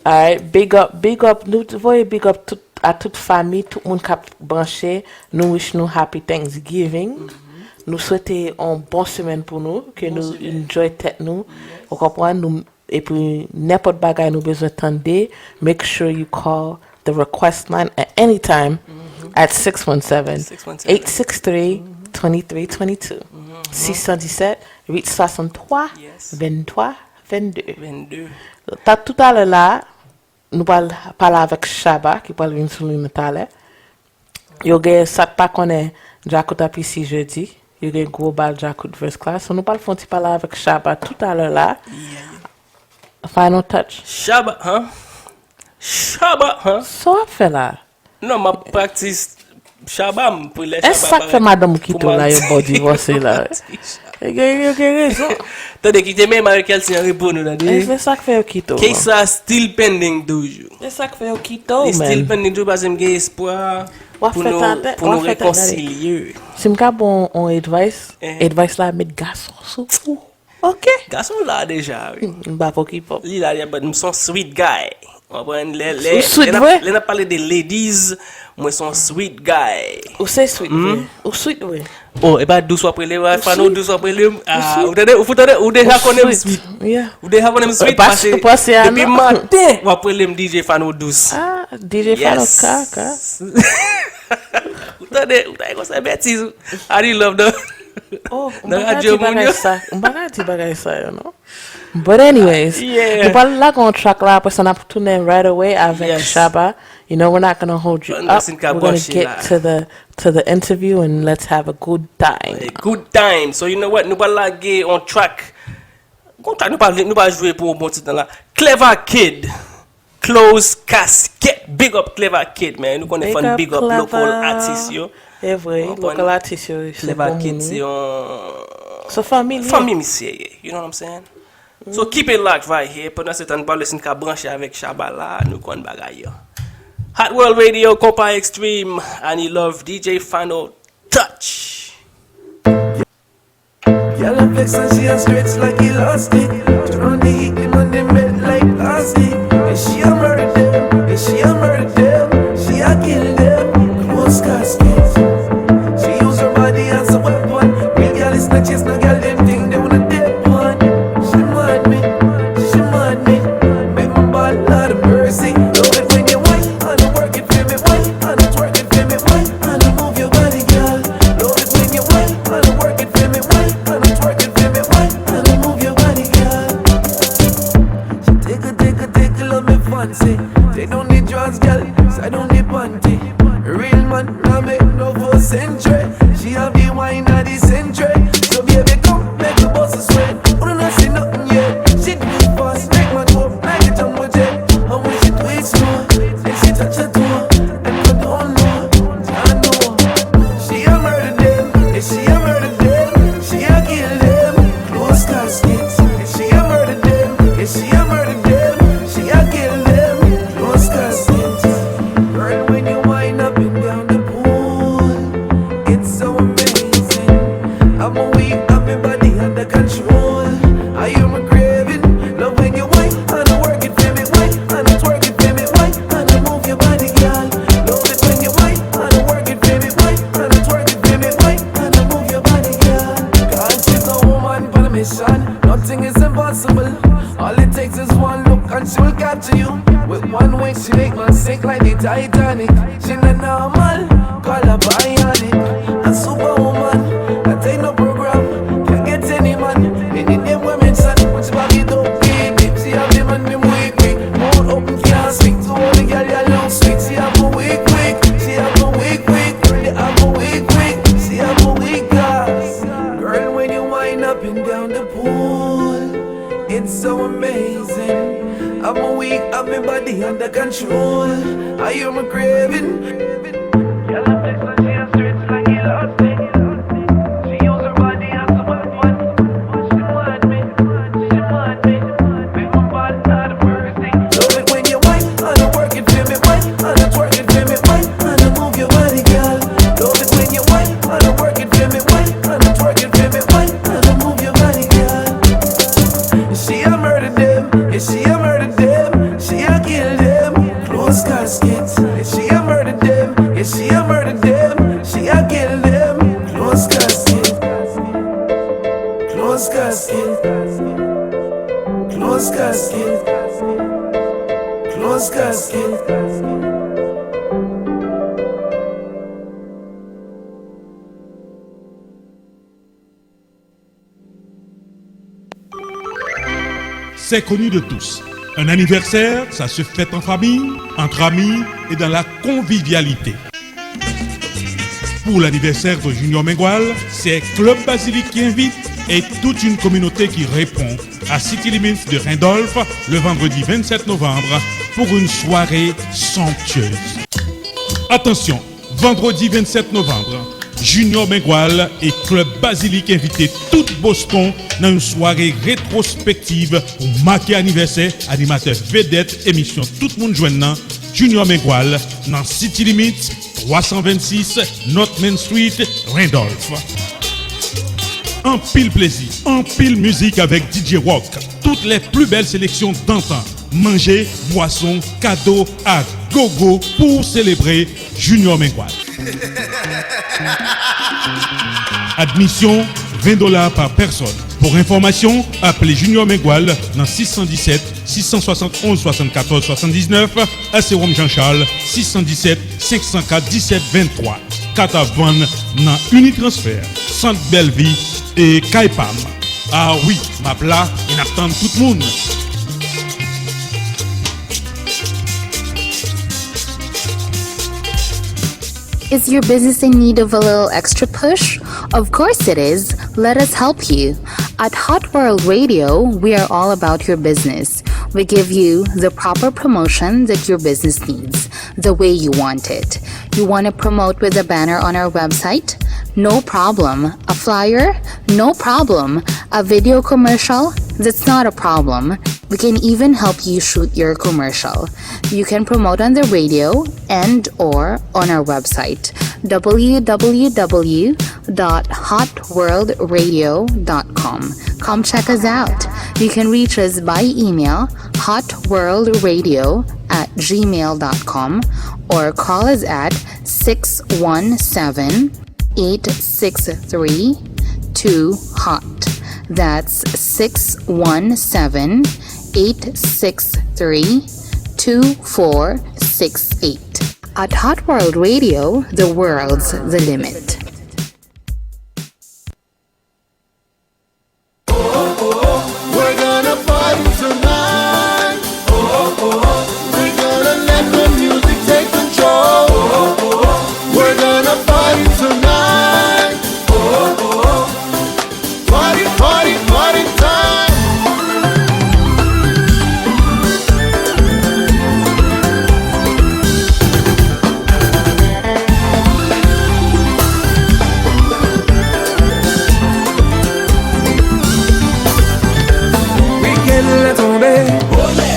Alright, big up, big up. Nou t- voye big up tout, a tout fami, tout moun k ap branche. Nou wish nou happy Thanksgiving. Nou swete yon bon semèn pou nou, ke nou enjoy tèt nou. Ou konprann? Nou, epi nenpòt bagay nou bezwen tande, make sure you call the request line at any time at six one seven, eight six three, twenty three twenty two. Six cent dix-sept, huit soixante-trois, Yes. Vennntwa, vennde. Vennde. Ta toutalè la, nou pral pale avèk Shabba ki pral vin sou liy nan talè. Yo gen sa k pa konnen Djakout ap isi jedi. Yo gen gwo bal Djakout versus Klass. So nou pral fè yon ti pale avèk Shabba toutalè la. Final touch. Shabba, huh? Shabba, huh? Sa w ap fè la? Non, m ap praktis Shabba, m pou lè E sa k fè madanm ou kite w la, yo ba w divòse la. Yo gen, yo gen rezon. Tande, kite men Marie Kelsi an repo nou, tande. E se sa k fè yo kite w. Case la still pending toujou. E sa k fè yo kite w, Li still man. Pending toujou, paske m gen espwa W ap pou fè nou, tante, pou w nou ap fè tante. Rekonsilye. Si m ka bon on advice, Eh. Advice la met gason sou ou. Ok. Gason la deja, wi. M pa pokipo. Li la, li ap ban m son sweet guy. Ou konprann? Lè, lè, Ou sweet lè n ap, vre? Lè n ap pale de ladies, mwen son sweet guy. Ou se sweet vre. Ou sweet vre. Oh, e pa dous w ap rele m, Fano, dous w ap rele m. Ah, ou tande, ou tande, ou deja konnen m sweet. Yeah. Ou deja konnen m sweet, paske depi maten w ap rele m D J Fano dous. Ah, D J Fano kaka. Ou tande, ou tande konsa betiz. Ani love nan, nan radyo moun yo. M pa ka di bagay sa yo, non. But anyways, nou pral lage yon track la, apre sa n ap tounen right away avèk Shabba. You know, we're not gonna hold you up. We're gonna get to the to the interview and let's have a good time. A good time. So you know what? Nou pral lage yon track. Yon track nou pa, nou pa jwe pou yon bon ti tan la. Clever Kid. Close Casket. Big up Clever Kid, man. Nou konnen fò n big up local artist yo. E vre, local artist yo, se Clever Kid se yon fanmi misye ye. You know what I'm saying? So keep it locked right here. Pandan se tan, nou pa vle si n ka branche avèk Shabba la, nou konn bagay yo. Hot World Radio, Konpa Extreme, Ani Love, D J Fano, Touch. Gyal a flex and she a stretch like elastic. Turn on the heat, the man dem melt like plastic. And she a murder dem, and she a murder dem, she a kill dem. Close casket. She use her body as a weapon. Real gyal is not chase no gyal dem thing dem wanna dip on. She mad me, she mad me. Make my ball, Lord of mercy. Love it when you whine and work it for me, whine and twerk it for me, whine and move your body, girl. Love it when you whine and work it for me, whine and twerk it for me, whine and move your body, girl. She tickle, tickle, tickle on me fancy. Take down the drawers, girl, side down the panty. Real man, nah make no fuss entry. She have the wine of the century. So baby, come, make we bust a sweat. Unu nuh see nothing yet. She do it fast, make man go up like a jumbo jet. And when she do it slow, then she touch her toe. And I don't know, I know. She a murder dem, yeah, she a murder dem, she a kill dem. Close casket, yeah, she a murder dem, yeah, she a murder dem, she a kill dem. Close casket. Girl, when you wind up and down the pole, it's so amazing. I'm a weak, got my body under control. I am a craving. Love when you whine and work it for me, whine and twerk it for me, whine and move your body, girl. Love it when you whine and work it for me, whine and twerk it for me, whine and move your body, girl. 'Cause she's a woman on a mission. Nothing is impossible. All it takes is one look and she will capture you. With one wink, she make man sink like the Titanic. She not normal, call her bionic. A superwoman, that ain't no program. Can't get any man, any name we mention. When she back it up, beep, beep. She have the man, them weak, weak. Mouth open, can't speak. To all the girl, you look sweet. She have a weak, weak. She have a weak, weak. She have a weak, weak. She have a weak ass. Girl, when you wind up and down the pole, it's so amazing. I'm a weak, have my body under control. I am a craving. Girl, I flex and she a stretch like elastic. She use her body as a weapon. She mad me, she mad me. Make my body out of mercy. Love it when you whine and work it for me, whine and twerk it for me, whine and move your body, girl. Love it when you whine and work it for me, whine and twerk it for me, whine and move your body, girl. She a murder dem, yeah, she a murder dem, she a kill dem. Close casket, yeah, she a murder dem, yeah, she a murder dem, she a kill dem. Close casket, close casket, close casket, close casket. C'est connu de tous. Un anniversaire, ça se fête en famille, entre amis et dans la convivialité. Pour l'anniversaire de Junior Mengual, c'est Club Basilic qui invite et toute une communauté qui répond à City Limits de Randolph le vendredi vingt-sept novembre pour une soirée somptueuse. Attention, Vandredi vennsèt novanm, Junior Mengual e Club Basilic envite tout Boston nan yon sware retwospektiv pou make anivèsè animatè vedèt emisyon Tout Moun Jwenn nan, Junior Mengual, nan City Limits, twa san vennsis North Main Street, Randolph. Anpil plezi, anpil mizik avèk D J Rock. Toutes les plus belles sélections d'antan. Manje, bwason, kado a gogo pou w selebre Junior Mengual. Admisyon, ven dola pa pèsòn. Pou enfòmasyon, aple Junior Mengual nan sis san disèt, sis san swasannonz, swasannkatòz, swasanndiznèf, Asewòm Jean Charles, sis san disèt, senk san kat, disèt venntwa. Kat ap vann nan Unitransfer, Sant Bèlvi e Kay Pam. Ah wi, m ap la e n ap tann tout moun. Is your business in need of a little extra push? Of course it is. Let us help you. At Hot World Radio, we are all about your business. We give you the proper promotion that your business needs, the way you want it. You want to promote with a banner on our website? No problem. A flyer? No problem. A video commercial? That's not a problem. We can even help you shoot your commercial. You can promote on the radio and or on our website, w w w dot hot world radio dot com. Come check us out. You can reach us by email, hot world radio at gmail dot com, or call us at six one seven, eight six three, two hot. That's six one seven, eight six three, two four six eight. At Hot World Radio, the world's the limit. We're gonna party tonight. We're gonna let the music take control. We're gonna party tonight. Party, party, party time. Wikenn lan tonbe,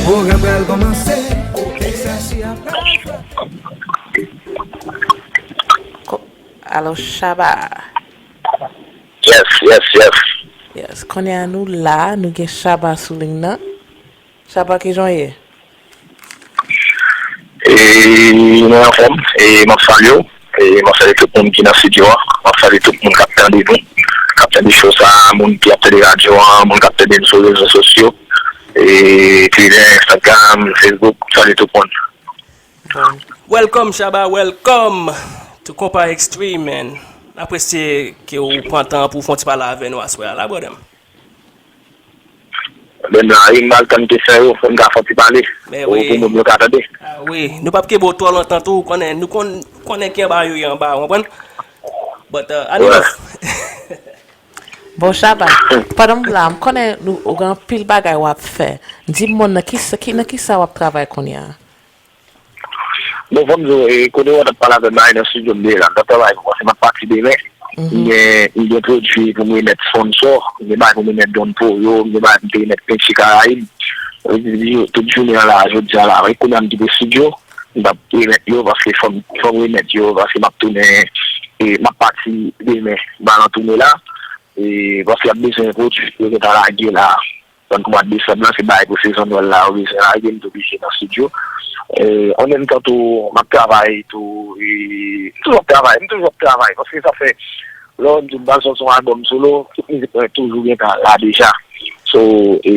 pwogram pral kòmanse. Alo, Shabba. Yes, yes, yes. Yes, kounye a nou la, nou gen Shabba sou liy nan. Shabba, kijan w ye? E, mwen anfòm, e m ap salye w, e m ap salye tout moun ki nan estidyo a, m ap salye tout moun k ap tande nou, k ap tande show sa a, moun ki ap tande radyo an, moun k ap tande nou sou rezo sosyo, e Twitter, Instagram, Facebook, m salye tout moun. Bon. Welcome, Shabba, welcome to Konpa Extreme, man. Apresye ke w pran tan pou w fè yon ti pale avè nou aswè a la, brother m. Menm la, wi, m al tann kesyon yo, fò m ka fè yon ti pale. Men pou, wi, pou moun yo ka tande. Ah, wi, nou p ap kenbe w twò lontan tou, ou konnen, nou konn, konnen ki anba yo ye anba, ou konprann? But, uh, anyway. Bon, Shabba, pandan m la, m konnen nou, ou gen anpil bagay w ap fè. Di m, moun nan ki, ki, nan ki sa w ap travay kounye a? Bon, fò m di w, e, kote w t ap pale avè m la, e nan estidyo m ye la. M t ap travay pou, paske m ap pati demen. M gen, m gen pwodui pou m remèt sponsò, m gen bagay pou m remèt Don Poro, m gen bagay pou m te remèt Penti Karayib. Tout jounen an la, jodi a la, e kounye a m kite estidyo, m t ap remèt yo, paske fò m, fò m remèt yo, paske m ap tounen, e, m ap pati demen, m al an toune la, e, paske y ap bezwen pwodui yo gentan lage la. Tankou mwa desanm lan, se bagay pou sezon Nwèl la, yo bezwen lage, m te oblije nan estidyo. E, an menm tan tou, m ap travay tou, e, m toujou ap travay, m toujou ap travay, paske sa fè, lè w di m pral sòti yon albòm solo, tout mizik mwen toujou gentan la deja. So, e,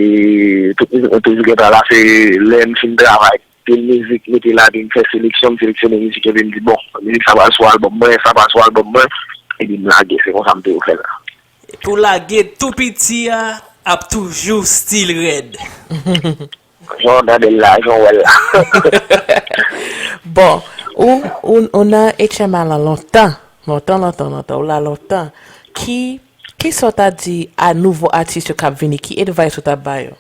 tout mizik mwen toujou gentan la, se lè m fin travay, pil mizik, mete la, epi m fè seleksyon, m seleksyone mizik yo, epi m di, bon, mizik sa pral sou albòm mwen, sa pral sou albòm mwen, epi m lage, se konsa m toujou fè sa. Pou lage tou piti a, ap toujou still rèd. Jan w tande l la, jan w wè l la. Bon, ou, ou, ou nan H M I lan lontan, lontan, lontan, lontan, ou la lontan. Ki, ki sa w ta di a nouvo atis yo k ap vini? Ki advice ou ta ba yo?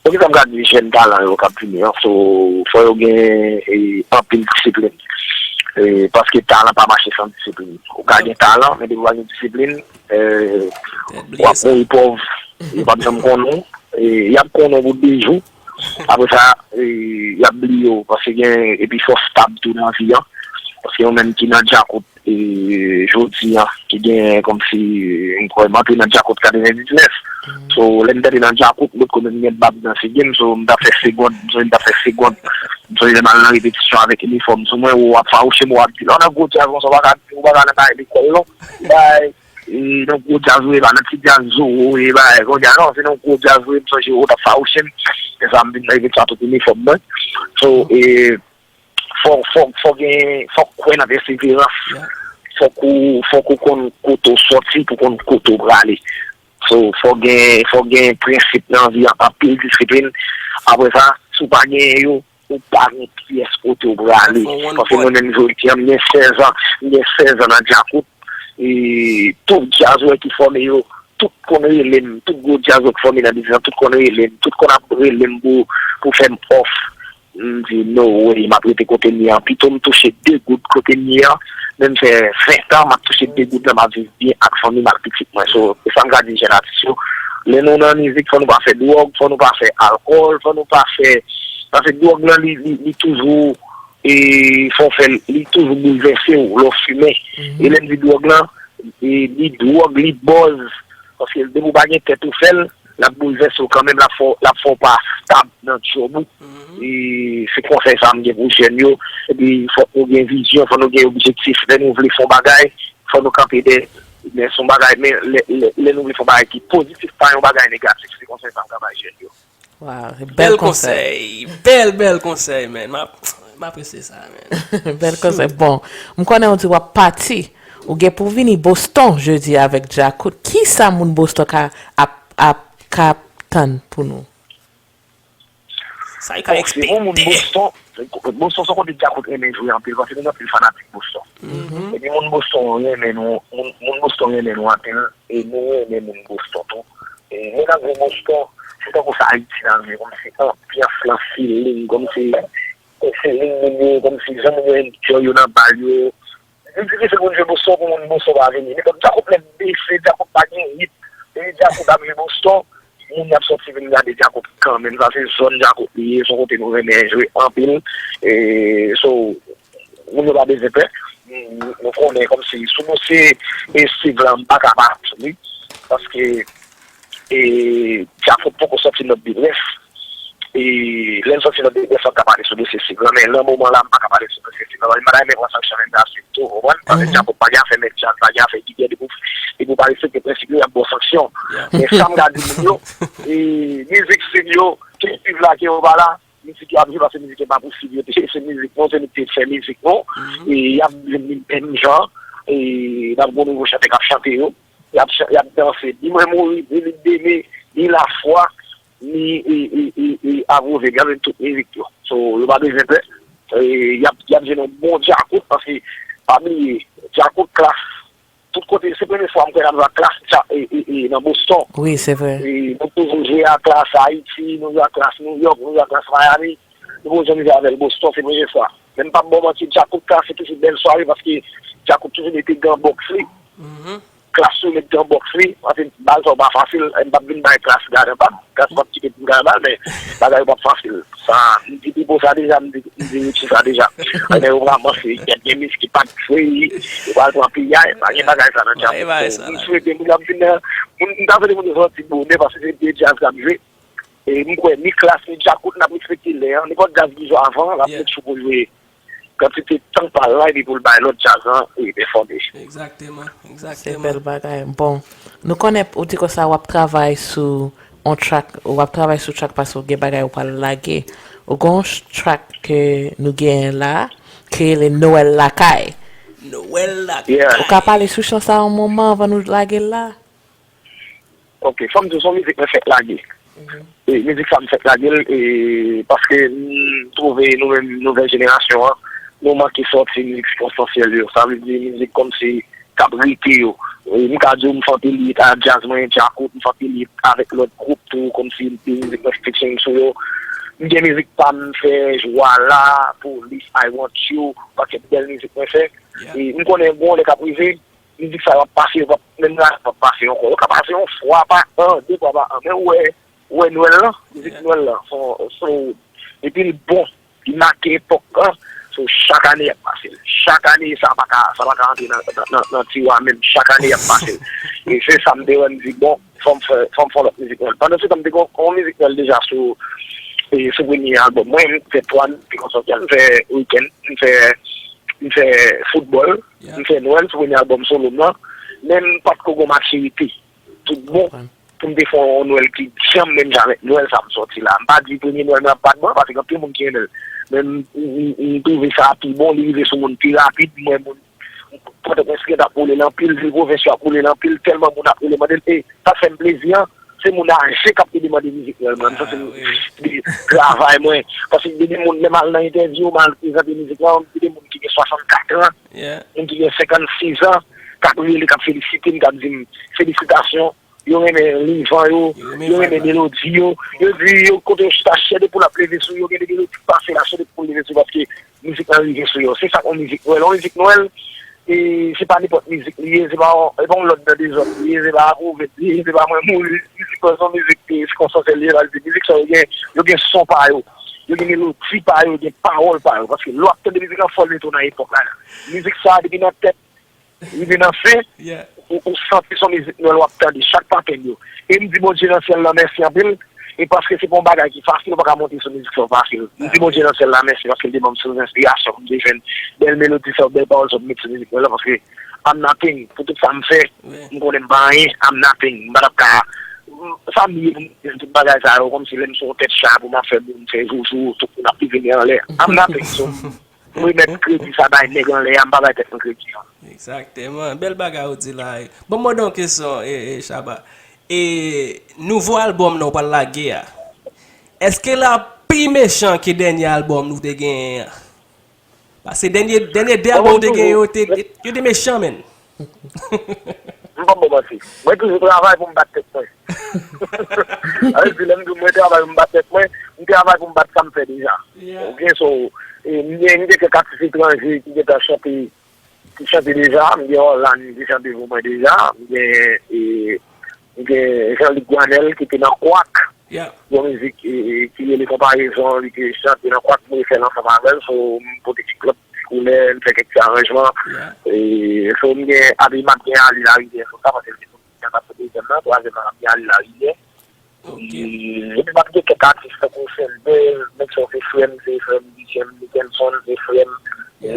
Poukisa m ka di jèn talan yo k ap vini an, fò, fò yo gen, e, anpil disiplin. E, paske talan pa mache san disiplin. Ou ka gen talan, men depi w pa gen disiplin, e, w ap mouri pòv, yo p ap janm konnen w, e, y ap konnen w pou de jou. Apre sa, e, y ap bliye w, paske gen, epi fò w stab tou nan vi an. Paske yon nèg ki nan djakout, e, jodi a, ki gen kòmsi, m kwè, m antre nan Djakout katrevendiznèf. So, lè m t antre nan Djakout, m potko menm gen bab nan figi m, so, m t ap fè segond, m sonje m t ap fè segond, m sonje lè m al nan repetisyon avèk inifòm sou mwen, w ap fawouche m, w ap di, "Non, nan gwo djaz konsa, w pa ka, w pa ka nan bagay lekòl, non." Bay, e, nan gwo djaz, ou e pa nan ti djaz Zoro, e bay, kounye a, non, se nan gwo djaz, wi, m sonje, w t ap fawouche m, e sa, m vin nan repetisyon tout inifòm mwen. So, e, fò, fò, fò gen, fò kwè nan pèseverans. Fòk ou, fòk ou konn kote w sòti pou konn kote w prale. So, fò gen, fò gen prensip nan vi an, anpil disiplin. Apre sa, si w pa genyen yo, ou pa gen pyès kote w prale. Paske mwen menm jodi a, m gen sèz an, m gen sèz an nan Djakout. E tout djaz ou wè ki fòme yo, tout konn rele m, tout gwo djaz yo k fòme nan biznis lan, tout konn rele m, tout konn ap rele m pou, pou fè m òf. M di, "No way, m ap rete kote m ye a." Pito m touche de goud kote m ye a, men m fè ven tan, m ap touche de goud lan, m ap viv byen ak fanmi m, ak pitit mwen. So, e sa m ka di jèn atis yo. Lè nou nan mizik, fò nou pa fè dwòg, fò nou pa fè alkòl, fò nou pa fè, paske dwòg lan, li, li, li toujou, e, fò fè, li toujou boulvèse w, lè w fimen. E lè m di dwòg lan, e, li dwòg, li buzz. Paske depi w pa gen tèt ou fè l, l ap boulvèse w kanmenm, l ap fè w, l ap fè w pa stab nan djòb ou. E se konsèy sa a m gen pou jèn yo. Epi fòk nou gen vizyon, fòk nou gen objektif. Lè nou vle fè yon bagay, fòk nou kanpe dèyè. Men se yon bagay, men lè, lè, lè nou vle fè yon bagay ki pozitif, pa yon bagay negatif. Se konsèy sa a m ka bay jèn yo. Waw, bèl konsèy. Bèl, bèl konsèy, man. M ap, m apresye sa, man. Bèl konsèy. Bon, m konnen w di w ap pati. Ou gen pou w vini Boston jodi avèk Djakout. Kisa moun Boston ka, ap, ap, ka ap tann pou nou? Sa y ka ekspekte. Bon, si pou moun Boston, Boston se yon kote Djakout renmen jwe anpil, paske nou gen anpil fanatik Boston. Epi moun Boston renmen nou, moun, moun Boston renmen nou anpil, e nou renmen moun Boston tou. E lè n ap jwe Boston, se tankou sa Ayiti n ap jwe, kòmsi anbyans lan, feeling, kòmsi, kòmsi moun yo, kòmsi jan moun yo enjoy yo nan bal yo. Li difisil pou n jwe Boston, pou moun Boston pa vini. Nenpòt Djakout nèt bese, Djakout pa gen hit. Depi Djakout ap jwe Boston, moun y ap sòti vin gade Djakout kanmenm. Sa se zòn Djakout li ye, se yon kote nou renmen jwe anpil. E, so, moun yo pa bezwen pè. Nou, nou konnen kòmsi sou dosye e Steve la, m pa ka pa sou li. Paske, e, Djakout poko sòti Nòt de Brèf. E lè l sòti Nòt de Brèf, m ta pale sou dosye Steve la, men nan moman la, m pa ka pale sou dosye Steve la. M pa ta renmen pran sanksyon menm ta Steve tou, ou konprann? Paske Djakout pa gen afè mèt djaz, pa gen afè gigè, depi, depi w pa respekte prensip yo, y ap ba w sanksyon. Men sa m ka di moun yo, e, mizik Steve yo, ke Steve la, ke yo pa la, mizik yo ap jwe, paske mizik yo pa pou Steve yo, se mizik nou, se nou ki te fè mizik nou, e y ap jwenn li menm jan, e n ap gen nouvo chantè k ap chante yo, y ap, y ap danse, ni mwen mouri, ni lit deme, ni lafwa, ni, e, e, e, e, Avove, y ap jwenn tout mizik yo. So, yo pa bezwen pè, e, y ap, y ap jwenn yon bon Djakout, paske, pa bliye, Djakout, Klass, tout kote, se premye fwa m kwè n ap jwe ak Klass, Dja-, e, e, e, nan Boston. Wi, se vre. E, nou toujou jwe ak Klass Ayiti, nou jwe ak Klass New York, nou jwe ak Klass Miami. Nou poko janm jwe avè l Boston, se premye fwa. Men m p ap ba w manti, Djakout Klass se toujou bèl sware paske Djakout toujou mete gan bòks li. Klass toujou met gan bòks li, paske bal sa yo pa fasil, m p ap vin bay Klass gade anba. Klass p ap kite pou m gade bal, men bagay yo p ap fasil. Sa, m di Pipo sa deja, m di, m di Richie sa deja. Ann, yo pral manse, gen, gen miz ki pa t jwe, yo pral pran piyay, pa gen bagay sa nan Djakout. M swete moun ap vin nan, moun, m ta swete moun yo sòti bonè, paske se de djaz k ap jwe. E m kwè ni Klass ni Djakout n ap respekte lè an. Nenpòt djaz ki jwe avan, l ap met chou pou l jwe kantite tan pa l la, epi pou l bay lòt djaz lan e pèfòme. Egzakteman, egzakteman. Se bèl bagay. Bon, nou konnen ou di konsa w ap travay sou on track, w ap travay sou track paske w gen bagay ou pral lage. Ou gen on track ke nou genyen la, ki rele Nwèl Lakay. Nwèl Lakay. Ou ka pale sou chan sa yon moman anvan nou lage l la? Ok, fò m di w, se yon mizik mwen fèk lage. E mizik sa m fèk lage l, e, paske m twouve nou menm nouvèl jenerasyon an, nou manke sòti mizik sikonskansyèl yo. Sa vle di mizik kòmsi k ap rete yo. E m ka di w m fè anpil hit ak djaz mwen, Djakout, m fè anpil hit avèk lòt gwoup tou, kòmsi m gen mizik mwen featuring sou yo. M gen mizik pa m, m fè Jwa la, Police, I Want You, pakèt bèl mizik mwen fè. E m konnen gen yon lè k ap rive, mizik sa yo ap pase, yo p ap, menm la, yo p ap pase ankò. Yo ka pase yon fwa pa an, de fwa pa an. Men ou wè, ou wè Nwèl lan, mizik Nwèl lan, son, son, epi l bon, li make epòk lan, so, chak ane y ap pase l. Chak ane, sa pa ka, sa pa ka antre nan, nan, nan, nan tiwa menm. Chak ane, y ap pase l. E se sa m te wè, m di, bon, fò m fè, fò m fè yon lòt mizik Nwèl. Pandan se tan, m te gen yon mizik Nwèl deja sou, e, sou premye albòm mwen. M fè twa mizik konsa, m fè Wikenn, m fè, m fè Foutbòl, m fè Nwèl sou premye albòm solo m nan. Men m pa t ko gen matirite tout bon pou m te fè yon Nwèl ki janm menm jan avèk Nwèl sa m sòti la. M pa di premye Nwèl mwen ap bat mwen, paske gen anpil moun ki renmen l. Men m, m, m, m twouve sa pi bon, li rive sou moun pi rapid. Mwen, moun Pòtoprens gen t ap woule l anpil, vil pwovens yo ap woule l anpil, tèlman moun ap rele mande l. E sa fè m plezi an, se moun aje k ap rele mande mizik Nwèl mwen. M santi m de travay mwen. Paske gen de moun, lè m al nan entèvyou, m al prezante mizik lan, gen de moun ki gen swasannkat an, moun ki gen senkannsis an, k ap rele, k ap felisite m, k ap di m felisitasyon. Yo renmen livan yo, yo renmen melodi yo. Yo di yo kote yo chita, chè depoul ap leve sou yo, gen de melodi k pase la, chè depoul leve sou yo, paske mizik lan rive sou yo. Se sa k yon mizik Nwèl. Yon mizik Nwèl, e, se pa nenpòt mizik li ye, se pa yon, se pa yon lòt dan dezòd li ye, se pa Apwouvèt li ye, se pa Mwen Mouri. Mizik Nwèl se yon mizik, e, sikonstansèl li ye, sa vle di mizik sa yo gen, yo gen son pa yo, yo gen melodi pa yo, yo gen pawòl pa yo, paske lè w ap tande mizik lan, fò l mete w nan epòk la. Mizik sa, depi nan tèt, rive nan fen, ou, ou santi se yon mizik Nwèl w ap tande, chak patenn yo. E m di Bondye nan syèl la mèsi anpil, e paske se pa yon bagay ki fasil, ou pa ka monte sou mizik sa fasil. M di Bondye nan syèl la mèsi paske l te ban m sous enspirasyon pou m te jwenn bèl melodi sa yo, bèl pawòl sa yo pou m met sou mizik Nwèl la, paske I'm nothing. Pou tout sa m fè, m konnen m pa anyen, I'm nothing. M pa t ap ka, m, sa m ye pou m jwenn tout bagay sa yo, kòmsi lè m sou yon tèt chapo, m ap fè moun fè joujou, tout moun ap leve men anlè. I'm nothing. So, m remèt kredi sa bay nèg anlè a, m pa bay tèt mwen kredi an. Egzakteman. Bèl bagay ou di la. Ban m mande yon kesyon, e, e, Shabba. E, nouvo albòm nan ou pral lage a, èske l ap pi mechan ke dènye albòm nou te genyen an? Paske dènye, dènye de albòm ou te genyen yo, te, yo te mechan, menn. M p ap ba w manti. Mwen toujou travay pou m bat tèt mwen. Sa vle di, lè m di w mwen travay pou m bat tèt mwen, m travay pou m bat sa m fè deja. Ok, so, e, m gen, m gen kèk atis etranje ki gentan chante, ki chante deja. M gen Orlan ki chante pou mwen deja. M gen, e, m gen Jean-Luc Granel ki te nan Kwak. Yon mizik, e, e, ki rele Konparezon, li te chante nan Kwak, mwen fè l ansanm avè l, so, m pote kèk lòt ti koulè, m fè kèk ti aranjman. E, so, m gen, apre m ap gen Ali Larivière sou sa, paske l te sou dezyèm, m ap sou dezyèm nan, twazyèm nan, m ap gen Ali Larivière. E, epi m ap gen kèk atis tankou Sèlbèz, nèg sa yo se frè m, se frè m, Didier Nickenson, se frè m. E,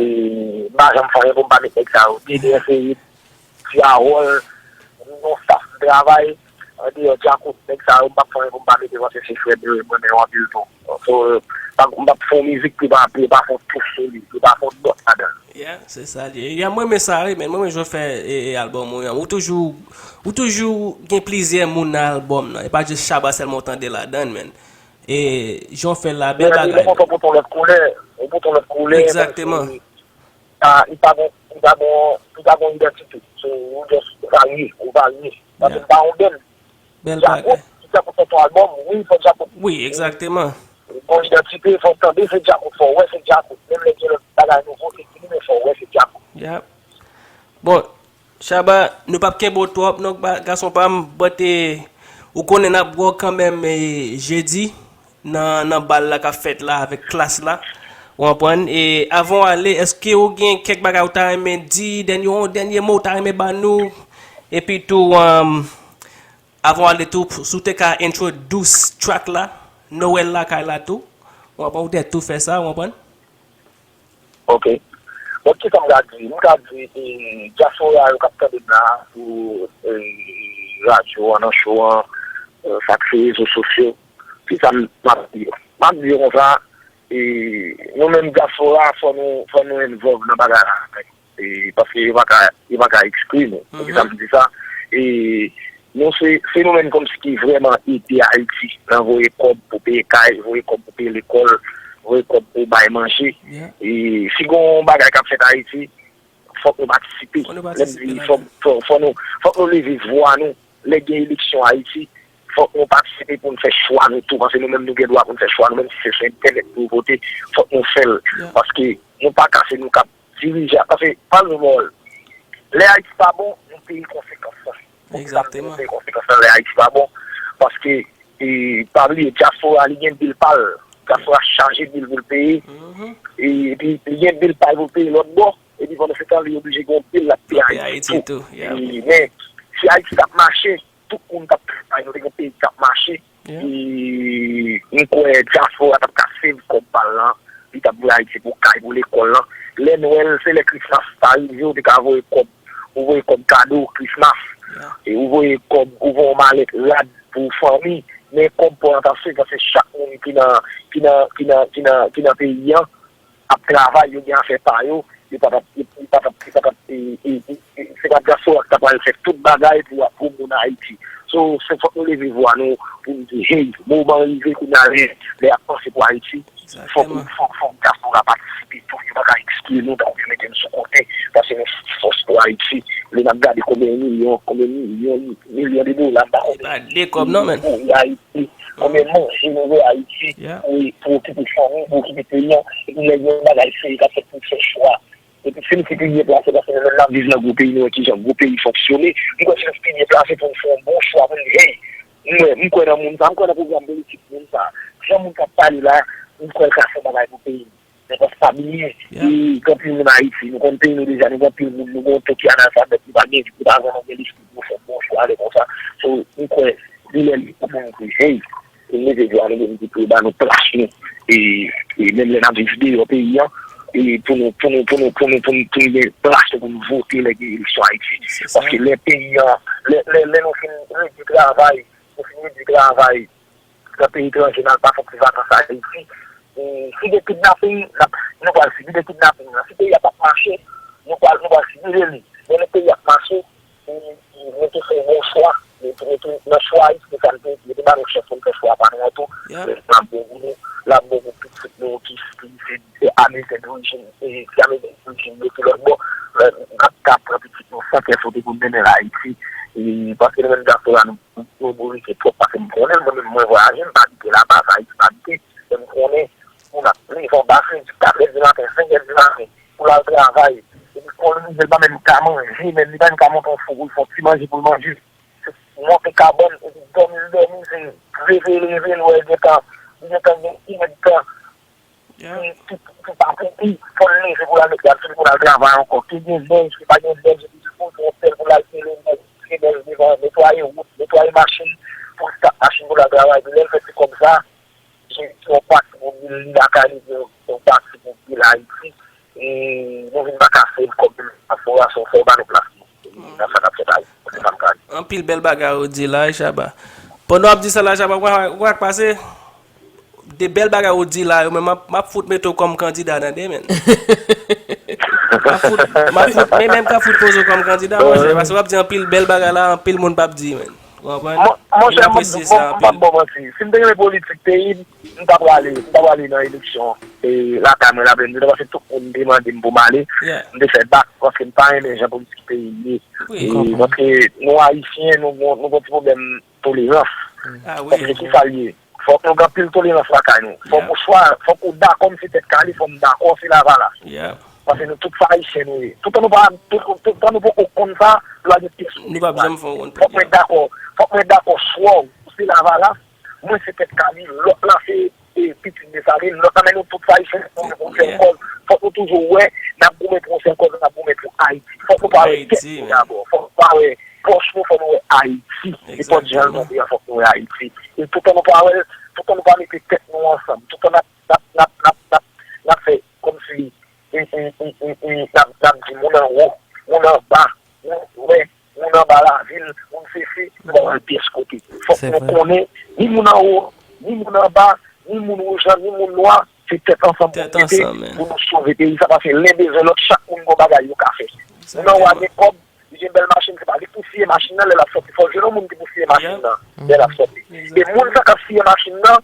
m pa janm fè anyen pou m pa met nèg sa yo. Dede Enferit, Ti Harold, yon staf m travay, andeyò Djakout, nèg sa yo, m p ap fè anyen pou m pa mete, paske se frè m yo, mwen renmen yo anpil tou. So, m p ap, m p ap fè yon mizik pou pa, pou pa fè yon touf sou li, pou pa fè yon dòt ladan l. Yeah, se sa l ye. Yeah, mwen renmen sa, wi, men mwen renmen jan w fè, e, e, albòm ou an. Ou toujou, ou toujou gen plizyè moun nan albòm nan. E pa jis Shabba sèlman ou tande ladan l, men. E jan w fè l la, bèl bagay. Lè w fè yon bouton lòt koulè, yon bouton lòt koulè, egzakteman. Li pa gon, li pa gon, li pa gon idantite. So, ou just varye, ou varye. Paske m pa yon bèn. Bèl bagay. Djakout, si Djakout fè yon albòm, wi, fò Djakout. Wi, egzakteman. Gon idantite, fò w tande se Djakout, fò w wè se Djakout. Menm lè gen lòt bagay nouvo ki vini, men fò w wè se Djakout. Yap. Bon, Shabba, nou p ap kenbe w twòp, non, ba-, gason pa m, but, eh, ou konnen n ap wè w kanmenm, eh, jedi nan, nan bal la k ap fèt la avèk Klass la. Ou konprann? E avan w ale, èske ou gen kèk bagay ou ta renmen di, dènye, yon dènye mo ou ta renmen ba nou? Epi tou, um, avan w ale tou, si w te ka introduce track la, Nowèl Lakay la tou. Ou konprann? Ou te tou fè sa, ou konprann? Ok. Bon, kisa m ka di? M ka di, eh, dyaspora yo k ap tande m la, sou, eh, radyo an, nan show an, eh, sa k sou rezo sosyo, kisa m ap di yo? M ap di yo konsa, eh, nou menm dyaspora, fò nou, fò nou involve nan bagay la. Eh, paske yo pa ka, yo pa ka ekskli nou. Poukisa m di sa? Eh, Nou se, se nou menm kòmsi ki vrèman ede Ayiti nan voye kòb pou peye kay, voye kòb pou peye lekòl, voye kòb pou bay manje. E si gon bagay k ap fèt Ayiti, fòk nou patisipe. Lè m di fòk, fò, fò nou, fòk nou leve vwa nou. Lè gen eleksyon Ayiti, fòk nou patisipe pou n fè chwa nou tou, paske nou menm nou gen dwa pou n fè chwa nou, menm si se sou entènèt pou vote, fòk nou fè l. Paske nou pa ka, se nou k ap dirije, paske, pa egzanp, lè Ayiti pa bon, yon peyi konsekans sa. Bon, egzakteman. Yon peyi konsekans sa, lè Ayiti pa bon, paske, e, pa bliye, dyaspora, li gen bil pa l. Dyaspora chaje bil pou l peye. E, epi, li gen bil pa l pou l peye lòt bò. Epi pandan se tan, li oblije gen yon bil l ap peye Ayiti tou. Men, si Ayiti t ap mache, tout moun t ap travay, nou te gen peyi k t ap mache. E m kwè dyaspora t ap ka save kòb pa l lan, li t ap voye Ayiti pou kay, pou lekòl lan. Lè Nwèl, se lè Christmas ta rive, ou te ka voye kòb, ou voye kòb kado Christmas, e ou voye kòb, ou voye yon malèt rad pou fanmi. Men kòb pa w lan t ap save, paske chak moun ki nan, ki nan, ki nan, ki nan, ki nan peyi an, ap travay, yo gen afè pa yo, yo pa t ap, yo pa t ap, yo pa t ap, e, e, e, e, se pa dyaspora ki ta pral fè tout bagay pou, pou moun Ayiti. So, se fòk nou leve vwa nou pou nou di, hey, moman rive kounye a, lè, lè y ap panse pou Ayiti, fòk, fòk, fòk dyaspora patisipe tou, yo pa ka ekskli nou tankou yo mete n sou kote, paske nou se fòs pou Ayiti. Lè n ap gade konbyen milyon, konbyen milyon, milyon de dola, m pa konnen, pou Ayiti, konbyen manje nou voye Ayiti, pou, pou okipe fanmi, pou okipe peyi an, epi lè gen yon bagay serye k ap fèt pou fè chwa. Epi si nou se pi byen plase, paske nou menm n ap viv nan gwo peyi, nou wè kijan gwo peyi fonksyone. M kwè si nou se pi byen plase pou n fè yon bon chwa, pou n di, hey, m kwè, m kwè nan moun sa, m kwè nan pwogram politik moun sa. Jan moun k ap pale la, m kwè l ka fè bagay pou peyi m. Men fòk pa bliye, e gen anpil moun Ayiti, nou konn peyi nou deja, nou gen anpil moun, nou gen yon to ki analfabèt, nou pa gen, nou pa janm gen lespri pou fè bon chwa lè konsa. So, m kwè, li lè li pou moun pou, hey, pou n leve vwa nou, pou n di pou yo ba nou plas nou. E, e menm lè n ap viv deyò peyi an, e pou nou, pou nou, pou nou, pou nou, pou nou, pou nou gen plas nou pou n vote lè gen eleksyon Ayiti. Paske lè peyi an, lè, lè, lè nou fin redwi travay, nou fin redwi travay nan peyi etranje, n al pase ti vakans Ayiti. E si gen kidnaping, n ap, nou pral sibi de kidnaping nan. Si peyi a p ap mache, nou pral, nou pral sibi de li. Men lè peyi ap mache, e, e, nou te fè yon bon chwa. Nou te, nou te nan chwa, e se sa n te di. Yo te ba nou chans pou n fè chwa pa nou an tou. L ap bon pou nou, l ap bon pou pitit nou ki, ki se, se Ameriken dorijin, e, se Ameriken dorijin yo ki lòt bò. N ap ka pran pitit nou san kè sote pou n mennen l Ayiti. E, paske nou menm dyaspora, nou, nou bourike twòp, paske m konnen, mwen menm, mwen vwayaje, m pa abite laba, Ayiti m abite, men m konnen, moun ap leve anba fredi, katrè di maten, senkè di maten, pou l al travay. Epi kolonize l pa menm ka manje, men li pa menm ka monte yon fou pou l fè yon ti manje pou l manje. Se monte kabann, epi dòmi l dòmi, se leve l leve l, wè l gentan, li gentan gen inèdtan, ki, ki, ki pa pou li, fò l leve pou l al met rad sou li, pou l al travay ankò. Ke gen nèj, ke pa gen nèj, epi li poze yon pèl pou l al tire nèj, tire nèj devan, netwaye wout, netwaye machin, pou l stat machin pou l al travay. Epi lè l fè ti kòb sa, Jezi yon pati pou bil li lakay li, yon pati pou bil Ayiti. E nou vin pa ka save kòb dyaspora, so fò yo ba nou plas nou nan sa k ap fèt Ayiti. Se sa m ka di. Anpil bèl bagay ou di la, wi, Shabba. Pandan w ap di sa la, Shabba, ou konn sa k pase? De bèl bagay ou di la yo, men m ap, m ap fout mete w kòm kandida nan demen. M ap fout, m ap fout, men menm ka fout poze w kòm kandida, monchè, paske w ap di anpil bèl bagay la, anpil moun p ap di, men. Ou konprann? Monchè, m ap, m ap ba w manti. Si m te renmen politik peyi m, m ta prale, m ta prale nan eleksyon, e, lakay mwen la, men m te panse tout moun te mande m pou m ale. M te fè bak, paske m pa renmen jan politik peyi m ye. E, paske nou Ayisyen, nou, nou, nou gen ti pwoblèm tolerans. Paske ki sa l ye? Fòk nou gen anpil tolerans lakay nou. Fòk ou chwa, fòk ou dakò m se Tèt Kale, fòk m dakò se Lavalas. Paske nou tout se Ayisyen nou ye. Toutan nou pa, tout, toutan nou poko konn sa, nou pa gen pyès. Nou p ap janm fè yon wonn. Fòk mwen dakò, fòk mwen dakò chwa w se Lavalas, mwen se Tèt Kale, lòt la se, e, pitit Desalin, lòt la, men nou tout se Ayisyen, fòk nou fè yon kòz. Fòk nou toujou wè, n ap goumen pou yon sèl kòz, n ap goumen pou Ayiti. Fòk nou pa wè tèt nou dabò, fòk nou pa wè pòch nou, fò nou wè Ayiti. Nenpòt jan l tonbe an, fòk nou wè Ayiti. E toutan nou pa wè l, toutan nou pa mete tèt nou ansanm, toutan n ap, n ap, n ap, n ap, n ap, n ap fè kòmsi, e, e, e, e, e, n ap, n ap di moun anwo, moun anba, moun dwè, moun anba lavil, moun sese, nou pa wè l pyès kote. Fòk nou konnen, ni moun anwo, ni moun anba, ni moun wouj lan, ni moun nwa, se tèt ansanm pou nou mete pou nou sove peyi sa, paske len bezwen lòt, chak moun gon bagay yo ka fè. Moun anwo a gen kòb, li gen bèl machin, se pa li k pou siye machin nan lè l ap sòti. Fò l jwenn yon moun ki pou siye machin nan lè l ap sòti. E moun sa k ap siye machin nan,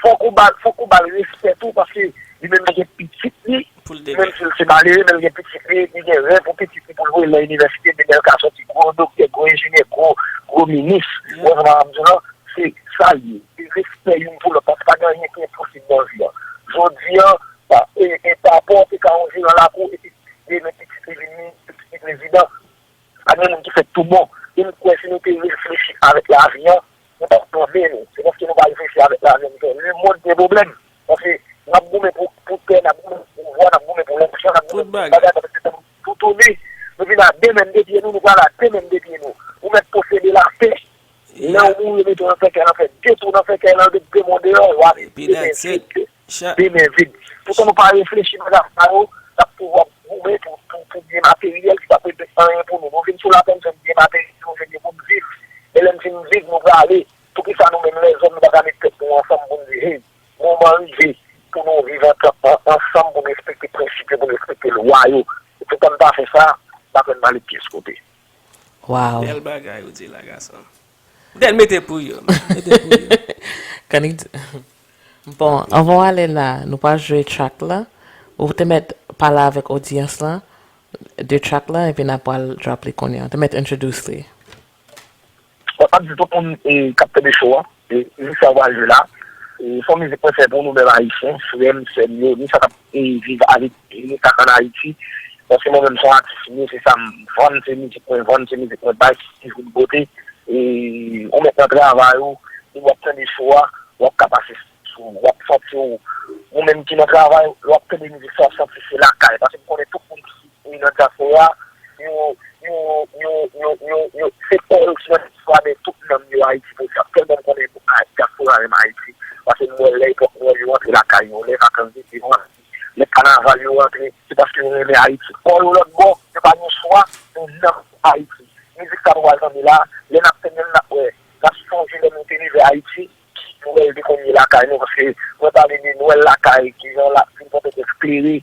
fòk ou ba, fòk ou ba l respè tou, paske li menm li gen pitit li, menm si l se malere, men l gen pitit li, li gen rèv pou pitit li pou l voye l nan inivèsite, demen l ka sòti gwo doktè, gwo enjenyè, gwo, gwo minis. Ou wè sa m ap di w lan? Se sa l ye. Se respè youn pou lòt, paske pa gen anyen ki enposib nan vi a. Jodi a, pa, e, e papa w te ka yon jeran lakou, epi demen pitit li vin pitit li prezidan. Pa gen moun ki fèt tou bon. E m kwè si nou te reflechi avèk lavi an, nou t ap tande nou. Se paske nou pa reflechi avèk lavi an, nou fè lemonn gen pwoblèm. Paske n ap goumen pou, pou tè, n ap goumen pou pouvwa, n ap goumen pou lajan, n ap goumen pou tout bagay, paske se tankou Kounye, nou vin a de men de pye nou, nou pral a de men de pye nou. Ou mèt posede lapè. Lè w mouri, yo mete w nan sèkèy lan, fè de tou nan sèkèy lan, yo mete w deyò, w ap de men vid. De men vid. Poutan nou pa reflechi nan zafè sa yo, n ap toujou ap goumen pou, pou, pou byen materyèl ki p ap regle anyen pou nou. Nou vin sou latè, nou jwenn byen materyèl, nou jwenn yo pou n viv. E lè n fin viv, nou prale. Poukisa nou menm lèzòm, nou pa ka met tèt nou ansanm pou n di, hey, moman rive pou nou viv an, an, ansanm, pou n respekte prensip yo, pou n respekte lwa yo? E poutan n pa fè sa, n ap jwenn male pyès kote. Wow. Bèl bagay ou di la, gason. Dèl mete pou yo. Mete pou yo. Kannik di. Bon, anvan w ale la, nou pral jwe track la. Ou te mèt pale avèk odyans lan de track la, epi n ap pral drop li kounye a. Ou te mèt introduce li. Mwen ap di tout moun e, k ap tande show a, e, mizik sa w pral jwe la, e, se yon mizik mwen fè pou nou menm Ayisyen, frè m, sè m yo, nou sa k ap e, viv aletranje, nou sa k ann Ayiti. Paske mwen menm se yon atis m ye, se sa m vann, se mizik mwen vann, se mizik mwen bay, se mizik m pote. E, ou mèt nan travay ou, e w ap tande show a, w ap ka pase sou, w ap santi w, ou menm ki nan travay, lè w ap tande mizik sa, w ap santi se lakay. Paske m konnen tout moun ki e nan dyaspora, yo, yo, yo, yo, yo, yo, se kò yo ki nan dyaspora, men tout nanm yo Ayiti pou sa. Tèlman m konnen dyaspora renmen Ayiti. Paske m wè lè epòk Nwèl yo rantre lakay yo, lè vakans dete yo rantre, lè kanaval yo rantre, se paske yo renmen Ayiti. Kò yo lòt bò, yo pa gen chwa, men nanm yo Ayiti. Mizik sa nou pral tande la, lè n ap tande l, n ap wè, n ap sonje lè nou te rive Ayiti, ki Nwèl te konn ye lakay nou, paske mwen pale de Nwèl lakay, kijan la, vin Pòtoprens klere,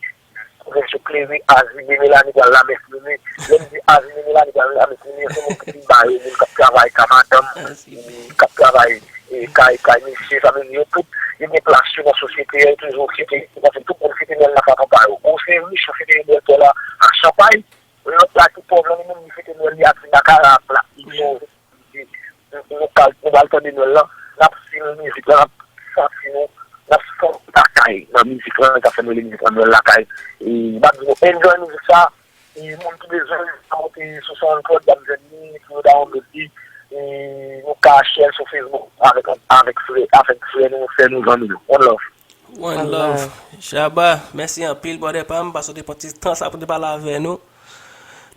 Pòtoprens yo klere, Azime Melanie pral lamès mini. Lè m di Azime Melanie pral lamès mini, se moun ki pi ba yo, moun k ap travay ka madanm, k ap travay e, kay, kay mesye, sa vle di yo tout, yo gen plas yo nan sosyete a, yo toujou fete, paske tout moun fete Nwèl la fason pa yo. Ou se rich, ou fete Nwèl pa w la ak chanpay, lòt la ki pòv lan, li menm li fete Nwèl li ak vin ak arab la. Li sonje nou, nou pral tande Nwèl lan, n ap fil mizik lan, n ap santi nou, n ap santi lakay nan mizik lan, sa fè nou rele mizik lan Nwèl Lakay. E m ap di nou enjoy mizik sa, e moun ki bezwen l, ka monte sou SoundCloud, y ap jwenn li, pou yo download li, e nou ka share l sou Facebook avèk, avèk frè, avèk frè nou, sè nou, zanmi nou. One love. One love. Shabba, mèsi anpil, brother pa m, paske w te pran ti tan sa pou te pale avè nou.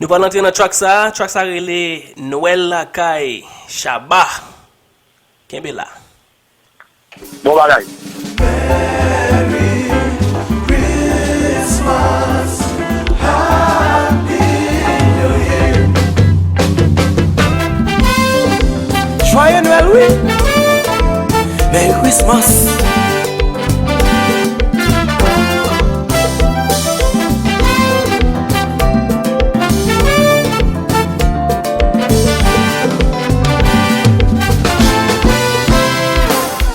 Nou pral antre nan track sa, track sa rele Nwèl Lakay, Shabba. Kenbe la. Bon bagay. Jwaye Nwèl wi. Merry Christmas.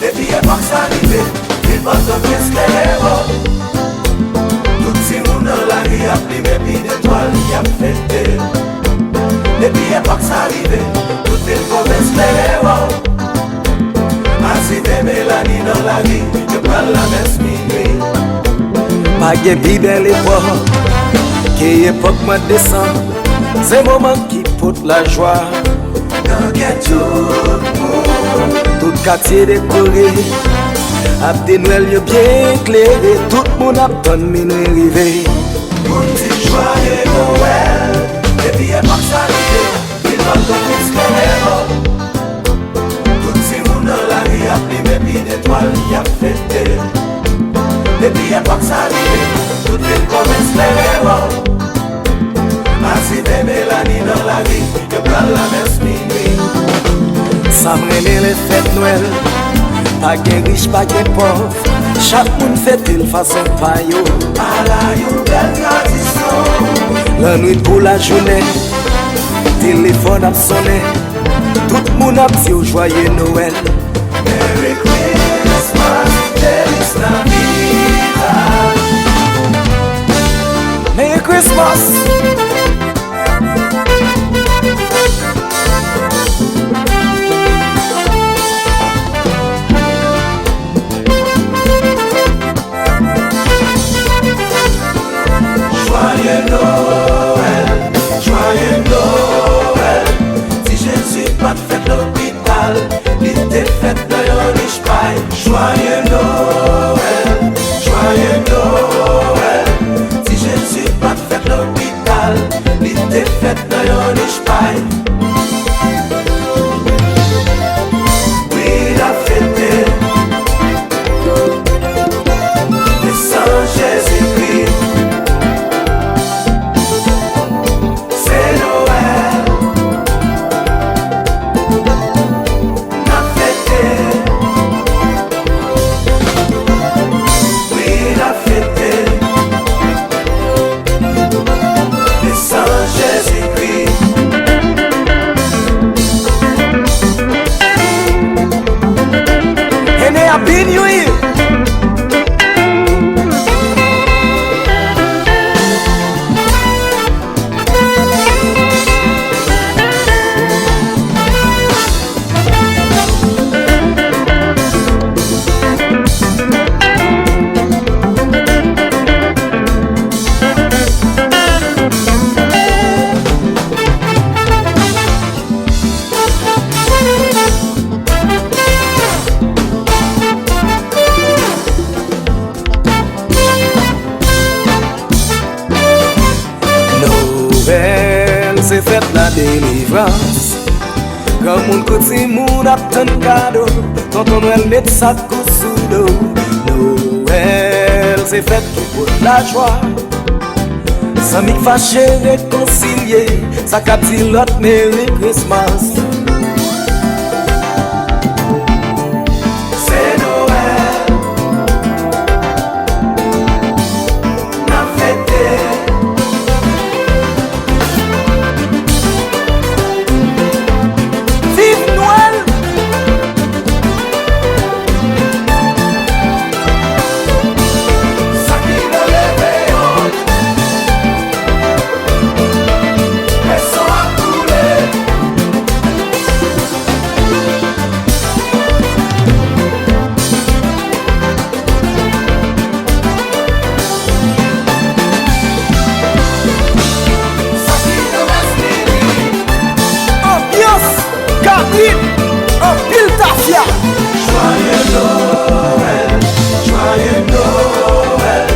Depi epòk sa rive, vil Pòtoprens klere wo. Tout timoun nan lari ap limen pi de twal, y ap fete. Depi epòk sa rive, tout vil pwovens klere wo. Azime Melanie nan lari, yo pral lamès minwi. Pa gen pi bèl epòk ke epòk mwa desanm. Se moman ki pot lajwa nan kè tout moun. Tout katye dekore ak de Nwèl yo byen klere. Tout moun ap tann minwi rive. Moun di jwaye Nwèl. Depi epòk sa rive, vil Pòtoprens klere wo. Tout timoun nan lari ap limen pi de twal, y ap fete. Depi epòk sa rive, tout vil pwovens klere wo. Azime Melanie nan lari, yo pral lamès minwi. Sa m renmen lè fèt Nwèl, pa gen rich, pa gen pòv. Chak moun fete l fason pa yo. Ala yon bèl tradisyon. Lannwit kou lajounen, telefòn ap sonnen. Tout moun ap di w jwaye Nwèl. Merry Christmas, Feliz Navidad. Merry Christmas. Jwaye Nwèl, jwaye Nwèl. Ti Jezi pa t fèt lopital, li te fèt nan yon nich pay. Jwaye Nwèl, jwaye Nwèl. Ti Jezi pa t fèt lopital. Se fèt ladelivrans. Granmoun kou timoun ap tann kado. Tonton Nwèl met sak ou sou do. Nwèl se fèt ki pote lajwa. Zanmi k fache rekonsilye. Sa k ap di lòt Merry Christmas. Se Nwèl n ap fete. Viv Nwèl! Sa ki nan leve yo. Leson ap koule. Anbyans, kabrit, anpil tafya. Joyeux Noël, joyeux Noël.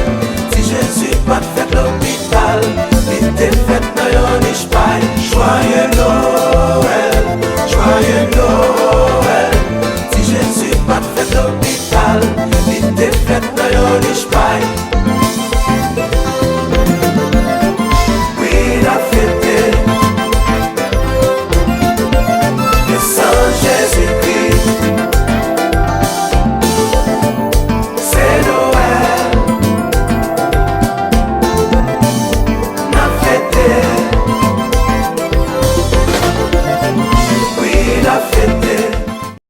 Ti Jezi pa t fèt lopital.